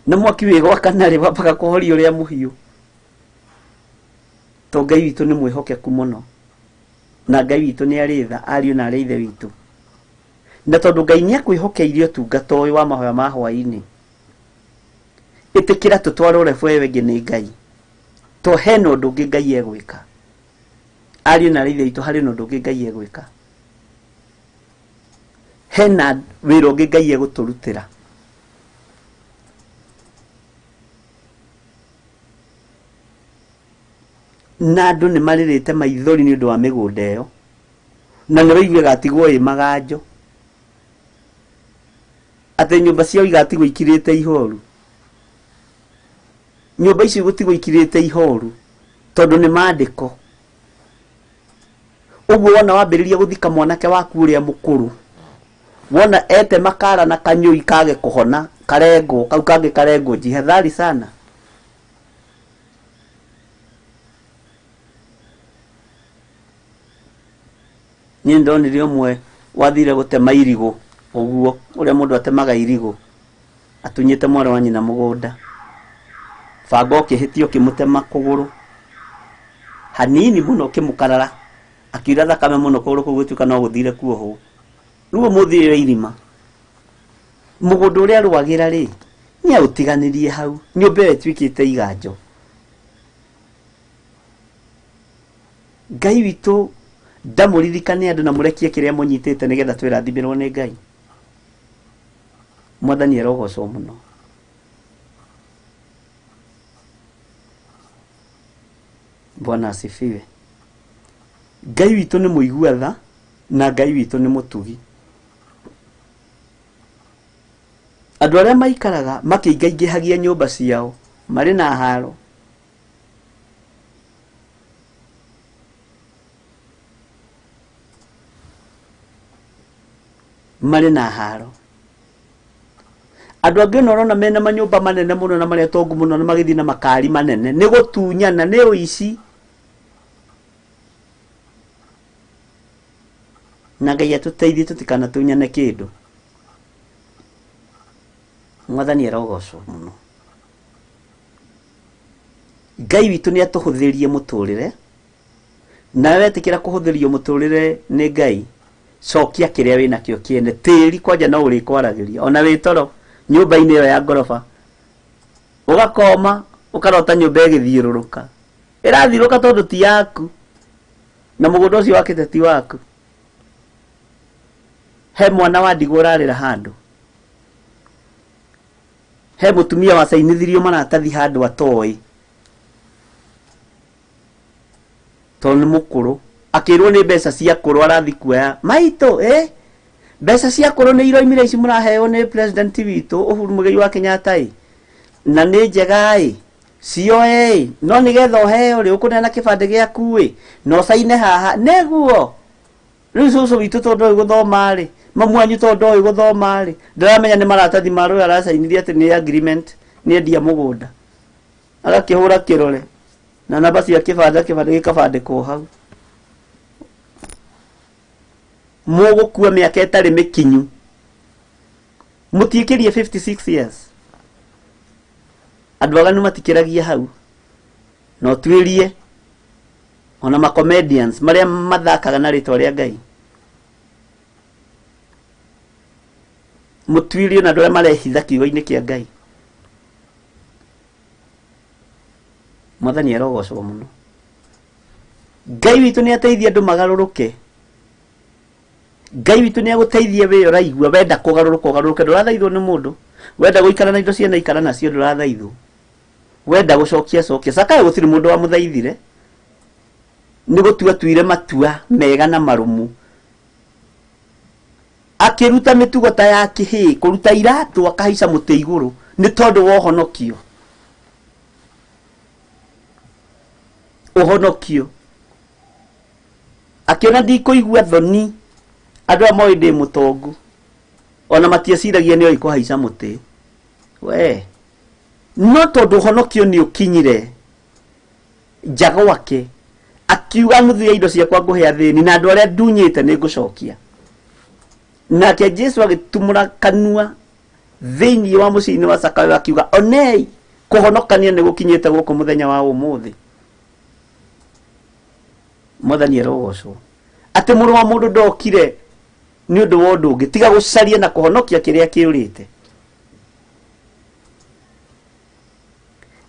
na mwaki wĩ gwakana rĩ wambaga kũhoria ũrĩa mũhiũ, to Ngai witũ nĩ mwĩhokeku mũno na Ngai witũ nĩ arĩ tha ariũ na arĩ ithe witũ, na tondũ Ngai nĩ akwĩhokeire ũtungata ũyũ wa mahoya ma hwaĩ-inĩ, ĩtĩkĩra tũtwarwo level ĩyo ĩngĩ nĩ Ngai, to hena ũndũ ũngĩ Ngai egwĩka. Ariũ na arĩ ithe witũ, harĩ na ũndũ ũngĩ Ngai egwĩka, hena wĩra ũngĩ Ngai egũtũrutĩra. Na andũ nĩ marĩrĩte maithori nĩ ũndũ wa mĩgũnda ĩyo, na nĩ waigua ĩgatigwo ĩ maganjo, atĩ nyũmba ciao igatigwo ikirĩte ihoru. Nyũmba icio gũtigwo ikirĩte ihoru tondũ nĩ maandĩko. Ũguo wona wambĩrĩria gũthika mwanake waku ũrĩa mũkũrũ, wona ete makara na kanyũi kage kũhona, karengwo kau kangĩ karengwo, jihadhari sana. Niĩ ndonire ũmwe wathire gũtema irigũ ũguo ũrĩa mũndũ atemaga irigũ, atunyĩte mwarĩ wa nyina mũgũnda, banga ũkĩhĩtia ũkĩmũtema kũgũrũ hanini mũno, ũkĩmũkarara, akiura thakame mũno kũgũrũ kũu gũtuĩka no gũthire kuohwo. Rĩu ũmũthĩ ũyũ irima mũgũnda ũrĩa arũagĩra rĩ, nĩ aũtiganĩrie hau, nyũmba ĩyo ĩtuĩkĩte iganjo. Ngai witũ ndamũririkane andũ na mũrekie kĩrĩa mũnyitĩte nĩgetha twĩrathimĩrwo nĩ Ngai. Mwathani arogocwo mũno. Bwana asifiwe. Ngai witũ nĩ mũigua tha na Ngai witũ nĩ mũtugi. Andũ arĩa maikaraga makĩingaingĩhagia nyũmba ciao marĩ na haro. Marĩ na haro. Andũ angĩ ona ũrona mena manyũmba manene mũno na marĩa tongu mũno na magĩthiĩ na makari manene nĩ gũtunyana, nĩ ũici. Na Ngai atũteithie tũtikanatunyane kĩndũ. Mwathani arogocwo mũno. Ngai witũ nĩ atũhũthĩrie mũtũrĩre, nawe wetĩkĩra kũhũthĩrio mũtũrĩre nĩ Ngai, cokia kĩrĩa wĩnakĩo kĩene. Tĩri kwanja no ũrĩkwaragĩria ona wĩ toro nyũmba-inĩ ĩyo ya ngoroba, ũgakoma ũkarota nyũmba ĩgĩthiũrũrũka, ĩrathiũrũrũka tondũ ti yaku na mũgũnda ũcio wakĩte ti waku. He mwana wa ndigwa ũrarĩra handũ, he mũtumia wacainithirio maratathi handũ atoĩ tondũ nĩ mũkũrũ, akĩrwo nĩ mbeca cia kũrũ arathi kuoya maitũ, mbeca cia kũrũ nĩ iroimire ici mũraheo nĩ president witũ Uhuru Muigai wa Kenyatta ĩ, na nĩ njega ĩ, cioe ĩ, no nĩgetha ũheo rĩ ũkũneana kĩbandĩ gĩaku ĩ, na ũcaine haha nĩguo. Rĩu cũcũ witũ tondũ ndoĩ gũthoma rĩ, mamu wanyu tondũ ndoĩ gũthoma rĩ, ndaramenya nĩ maratathi ma rũĩ aracainirie atĩ nĩ agreement, nĩ endia mũgũnda, agakĩhũra kĩrore na namba cia kĩbandĩ, kĩbandĩ gĩkabandĩkwo hau. Mũgũkua mĩaka ĩtarĩ mĩkinyu, mũtiĩkĩrie 56 years. Andũ aganu matikĩragia hau, no tuĩrie ona ma comedians marĩa mathakaga na rĩtwa rĩa Ngai, mũtuĩrie na andũ arĩa marehitha kiugo-inĩ kĩa Ngai. Mwathani arogocwo mũno. Ngai witũ nĩ ateithie andũ magarũrũke. Ngai witũ nĩ agũteithie wĩ ũraigua wenda kũgarũrũka ũgarũrũke, ndũrathaithwo nĩ mũndũ. Wenda gũikara na indo ciene ikara nacio, ndũrathaithwo. Wenda gũcokia cokia. Zakayo gũtirĩ mũndũ wamũthaithire, nĩ gũtua tuire matua mega na marũmu, akĩruta mĩtugo ta ya kĩhĩĩ, kũruta iratũ akahaica mũtĩ igũrũ nĩ tondũ wa ũhonokio. Ũhonokio. Akĩona ndikũigua thoni, andũ aya moĩ ndĩ mũtongu, ona matieciragia nĩ oĩ kũhaica mũtĩ. We no tondũ ũhonokio nĩ ũkinyire nja gwake, akiuga nuthu ya indo ciakwa ngũhe athĩni na andũ arĩa ndunyĩte nĩ ngũcokia. Nake Jesu agĩtumũra kanua thĩinĩ wa mũciĩ-inĩ wa Zakayo akiuga, onei kũhonokania nĩ gũkinyĩte gũkũ mũthenya wa ũmũthĩ. Mwathani arogocwo. Atĩ mũrũ wa mũndũ ndokire nĩ ũndũ wa ũndũ ũngĩ tiga gũcaria na kũhonokia kĩrĩa kĩũrĩte.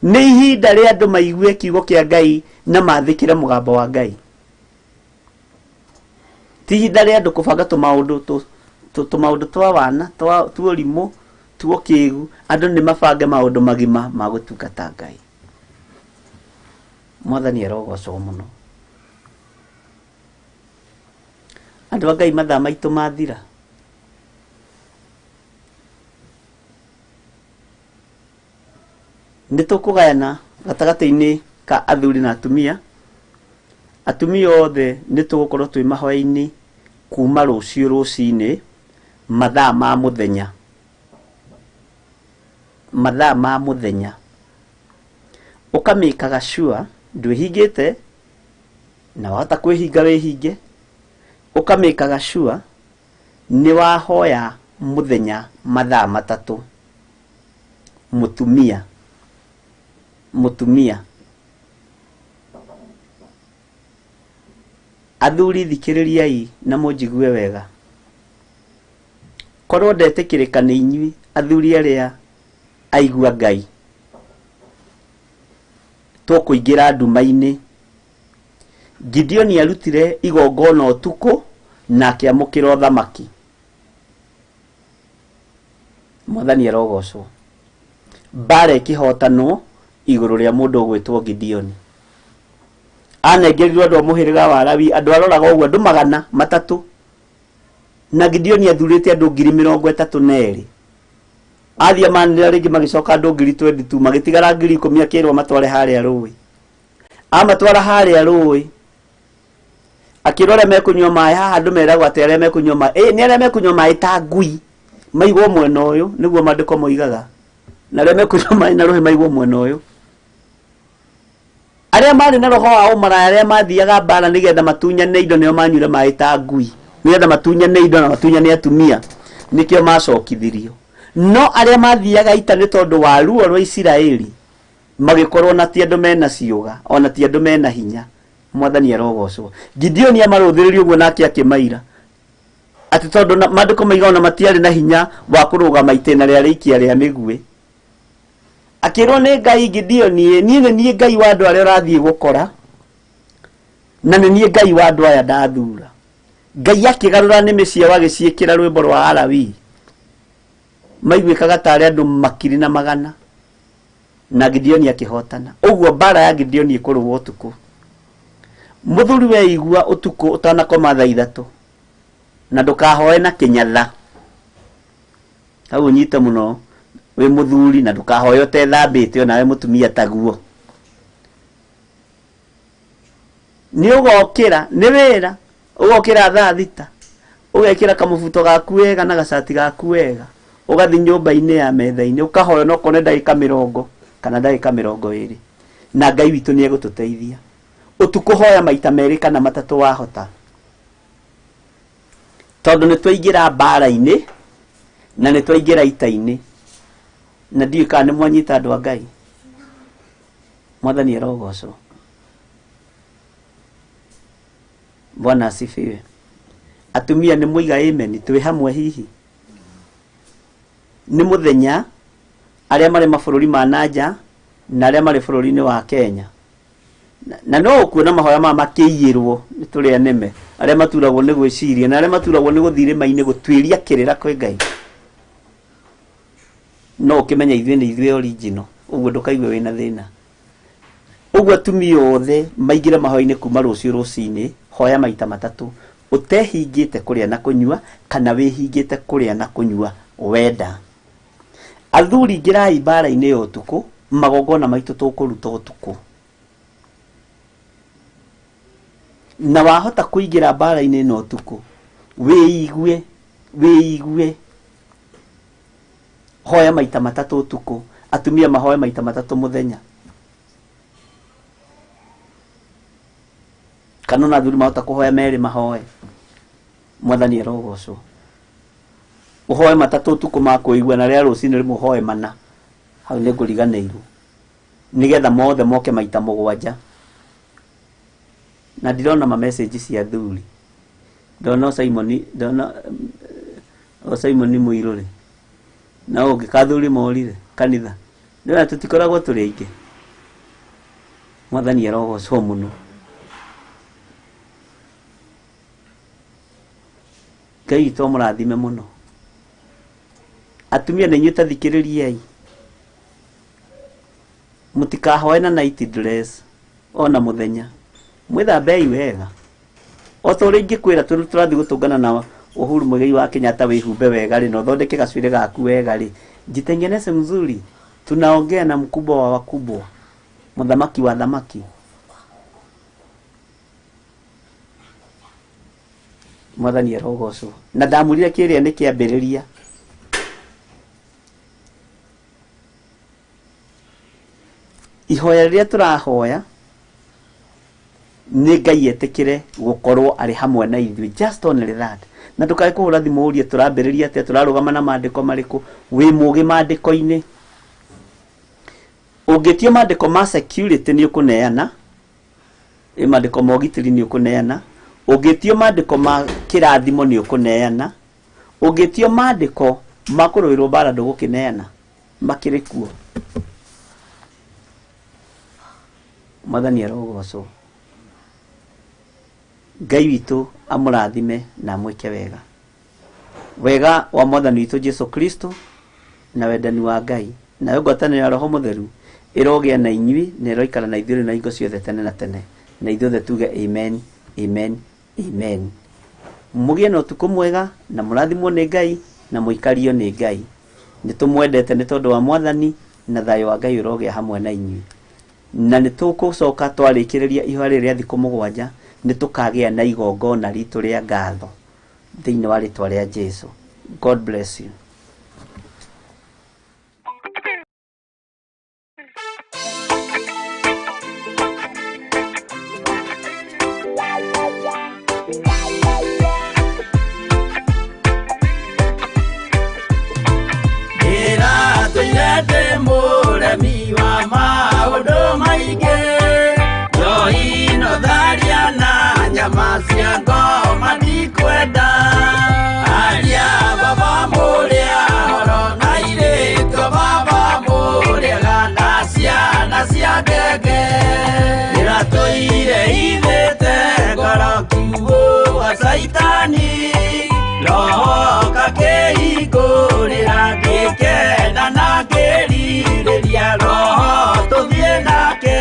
Nĩ ihinda rĩa andũ maigue kiugo kĩa Ngai na mathĩkĩre mũgambo wa Ngai. Ti ihinda rĩa andũ kũbanga tũmaũndũ tũmaũndũ twa wana, tuorimũ, tuokĩgu. Andũ nĩ mabange maũndũ magima ma gũtungata Ngai. Mwathani arogocwo mũno. Andũ a Ngai, mathaa maitũ mathira. Nĩ tũkũgayana gatagatĩ-inĩ ka athuri na atumia. Atumia othe nĩ tũgũkorwo twĩ mahoya-inĩ kuma rũciũ rũcinĩ mathaa ma mũthenya. Mathaa ma mũthenya. Ũkamĩkaga sure ndwĩhingĩte na wahota kwĩhinga wĩhinge. Ũkamĩkaga sure nĩ wahoya mũthenya mathaa matatũ. Mũtumia. Mũtumia. Athuri thikĩrĩriai na mũnjigue wega. Korwo ndetĩkĩrĩka nĩ inyuĩ athuri arĩa aigua Ngai, tũkũingĩra nduma-inĩ. Gideoni arutire igongona ũtukũ na akĩamũkĩra ũthamaki. Mwathani arogocwo. Mbara ĩkĩhotanwo igũrũ rĩa mũndũ ũgwĩtwo Gideoni. Anengerirwo andũ a mũhĩrĩga wa Lawi, andũ aroraga ũguo andũ 300, na Gideoni athurĩte andũ 32,000. Athiĩ amanĩrĩra rĩngĩ magĩcoka andũ 22,000, magĩtigara 10,000 akĩrwo matware harĩa rũĩ. Amatwara harĩa rũĩ akĩrwo arĩa mekũnyua maĩ haha andũ meragwo atĩ arĩa mekũnyua maĩ, nĩ arĩa mekũnyua maĩ ta ngui maigwo mwena ũyũ, nĩguo maandĩko moigaga, na arĩa mekũnyua maĩ na rũhĩ maigwo mwena ũyũ. Arĩa marĩ na roho wa ũmaraya, arĩa mathiaga mbara nĩgetha matunyane indo, nĩo manyuire maĩ ta ngui, nĩgetha matunyane indo na matunyane atumia, nĩkĩo macokithirio. No arĩa mathiaga ita nĩ tondũ wa ruo rwa Isiraeli magĩkorwo na ti andũ mena ciũga ona ti andũ mena hinya. Mwathani arogocwo. Gideoni amarũthĩrĩrie ũguo nake akĩmaira atĩ tondũ maandĩko maiga ona matiarĩ na hinya wa kũrũgama itĩna rĩa rĩikia rĩa mĩguĩ. Akĩrwo nĩ Ngai, Gideoni, niĩ nĩ niĩ Ngai wa andũ arĩa ũrathiĩ gũkora, na nĩ niĩ Ngai wa andũ aya ndathura. Ngai akĩgarũra nĩmĩ ciao agĩciĩkĩra rwĩmbo rwa Alawii. Maiguĩkaga tarĩ andũ makiri na magana, na Gideoni akĩhotana. Ũguo mbara ya Gideoni ĩkũrũo ũtukũ. Mũthuri weigua ũtukũ ũtanakoma thaa 3, na ndũkahoe na kĩnyatha. Hau ũnyite mũno wĩ mũthuri, na ndũkahoe ũtethambĩte onawe mũtumia taguo. Nĩ ũgokĩra, nĩ wĩra, ũgokĩra thaa 6, ũgekĩra kamũbuto gaku wega na gacati gaku wega, ũgathiĩ nyũmba-inĩ ya metha-inĩ, ũkahoya no kone ndagĩka 20 kana ndagĩka 20, na Ngai witũ nĩ egũtũteithia. Ũtukũ hoya maita 2 kana 3 wahota, tondũ nĩ twaingĩra mbara-inĩ na nĩ twaingĩra ita-inĩ, na ndiũĩ kana nĩ mwanyita andũ a Ngai. Mwathani arogocwo. Bwana asifiwe. Atumia nĩ mwoiga amen, twĩ hamwe hihi. Nĩ mũthenya arĩa marĩ mabũrũri ma nanja na arĩa marĩ bũrũri-inĩ wa Kenya. Na no ũkuona mahoya maya makĩiyĩrwo nĩ tũrĩa nĩme, arĩa maturagwo nĩ gwĩciria na arĩa maturagwo nĩ gũthiĩ irĩma-inĩ gũtuĩria kĩrĩra kwĩ Ngai. No ũkĩmenya ithuĩ nĩ ithuĩ original, ũguo ndũkaigue wĩna thĩna. Ũguo atumia othe maingĩre mahoya-inĩ kuma rũciũ rũcinĩ, hoya maita 3, ũtehingĩte kũrĩa na kũnyua kana wĩhingĩte kũrĩa na kũnyua wenda. Athuri ingĩrai mbara-inĩ ya ũtukũ, magongona maitũ tũkũruta ũtukũ. Na wahota kũingĩra mbara-inĩ ĩno ũtukũ, wĩigue, wĩigue. Hoya maita 3 ũtukũ, atumia mahoe maita 3 mũthenya. Kana ona athuri mahota kũhoya 2 mahoe. Mwathani arogocwo. Ũhoe 3 ũtukũ ma kũigua, na rĩa rũcinĩ rĩmwe ũhoe 4. Hau nĩ ngũriganĩirwo. Nĩgetha mothe moke maita 7. Na ndirona ma message cia athuri. Ndona o Simon, ndona o Simon Mũirũrĩ. Na ũngĩ athuri morire kanitha. Ndĩrona tũtikoragwo tũrĩ aingĩ. Mwathani arogocwo mũno. Ngai witũ amũrathime mũno. Atumia na inyuĩ ta thikĩrĩriai. Mũtikahoe na night dress ona mũthenya. Mwĩthambei wega. O ta ũrĩa ingĩkwĩra tũrathiĩ gũtũngana na Uhuru Muigai wa Kenyatta wĩhumbe wega rĩ, na ũthondeke gacuĩrĩ gaku wega rĩ, jitengeneze mzuri. Tunaongea na mkubwa wa wakubwa, muthamaki wa thamaki. Mwathani arogocwo. Na ndamwĩrire kĩrĩa nĩ kĩambĩrĩria. Ihoya rĩrĩa tũrahoya nĩ Ngai etĩkĩre gũkorwo arĩ hamwe na ithuĩ, just only that. Na ndũkae kũhũra thimũ ũrie tũrambĩrĩria atĩa, tũrarũgama na maandĩko marĩkũ. Wĩ mũgĩ maandĩko-inĩ. Ũngĩtio maandĩko ma security nĩ ũkũneana, ĩ maandĩko ma ũgitĩri nĩ ũkũneana, ũngĩtio maandĩko ma kĩrathimo nĩ ũkũneana, ũngĩtio maandĩko ma kũrũĩrwo mbara ndũgũkĩneana, makĩrĩ kuo. Mwathani arogocwo. Ngai witũ amũrathime na amwĩke wega. Wega wa Mwathani witũ Jesu Kristo na wendani wa Ngai nayo ngwatanĩro ya Roho Mũtheru ĩrogĩa na inyuĩ na ĩroikara na ithuĩ na hingo ciothe tene na tene. Na ithuothe tuge amen, amen, amen. Mũgĩe na ũtukũ mwega na mũrathimwo nĩ Ngai na mũikario nĩ Ngai. Nĩ tũmwendete nĩ tondũ wa Mwathani na thayũ wa Ngai ũrogĩa hamwe na inyuĩ. Na nĩ tũgũcoka twarĩkĩrĩria ihoya rĩrĩ rĩa thikũ 7, nĩ tũkagĩa na igongona ritũ rĩa ngatho thĩinĩ wa rĩtwa rĩa Jesu. God bless you. Ndĩratũire ndĩ mũremi wa maũndũ maingĩ, njohi no tharia na nyama cia ngoma ndikwenda. Aria baba mũrĩa horo na airĩtu baba mũrĩega na ciana cia ngenge. Ndĩratũire ithĩte ngoro kiugũ wa Caitani, roho gakĩhingũrĩra ngĩkena na ngĩrirĩria roho tũthiĩ nake.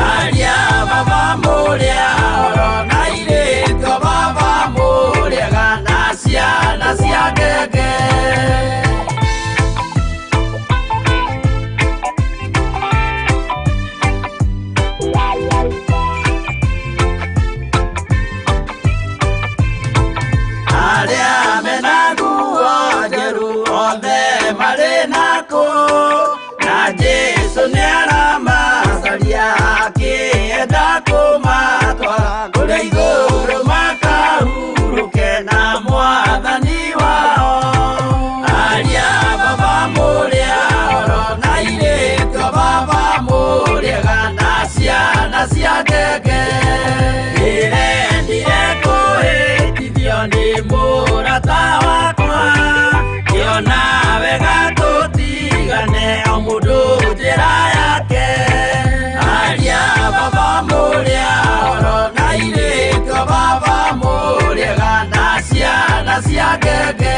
Aria baba mũrĩa horo na airĩtu baba mũrĩega na ciana cia ngenge. Arĩa mena nguo njerũ othe marĩ nakũ, na Jesũ nĩaramacaria akĩenda kũmatwara kũrĩa igũrũ makahurũke na Mwathani wao. Aria baba mũrĩa horo na airĩtu baba mũrĩega na ciana cia ngenge. Ndĩrendire kũhĩtithio nĩ mũrata wakwa, ngĩona wega tũtigane o mũndũ njĩra yake. Aria baba mũrĩa horo na airĩtu baba mũrĩega na ciana cia ngenge.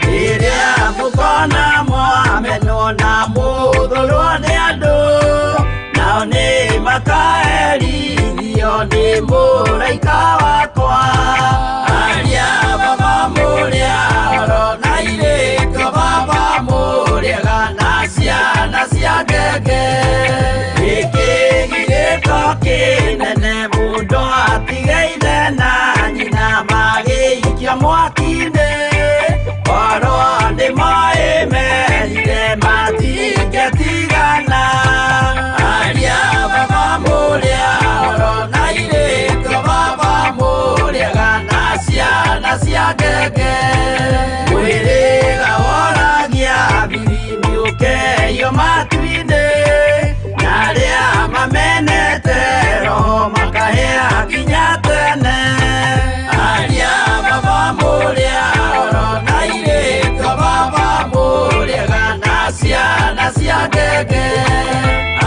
Rĩrĩa mũkona mwamenwo na mũthũrwo nĩ andũ, nao nĩ makaherithio nĩ mũraika wakwa. Aria baba mũrĩa horo na airĩtu baba mũrĩega na ciana cia ngenge. Gĩkĩ gĩgĩko kĩnene mũndũ atige ithe na nyina magĩikio mwaki-inĩ. Korwo nĩ moĩ merire matingĩtigana. Aria baba mũrĩa horo na airĩtu baba mũrĩega na ciana cia ngenge. Mwĩrĩga woragia thiri nĩũkeio matu-inĩ, na arĩa mamenete roho makahĩa nginya tene. Aria baba mũrĩa horo na airĩtu baba mũrĩega na ciana cia ngenge.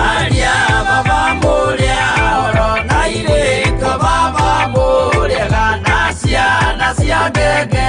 Aria baba mũrĩa horo na airĩtu baba mũrĩega na ciana cia ngenge.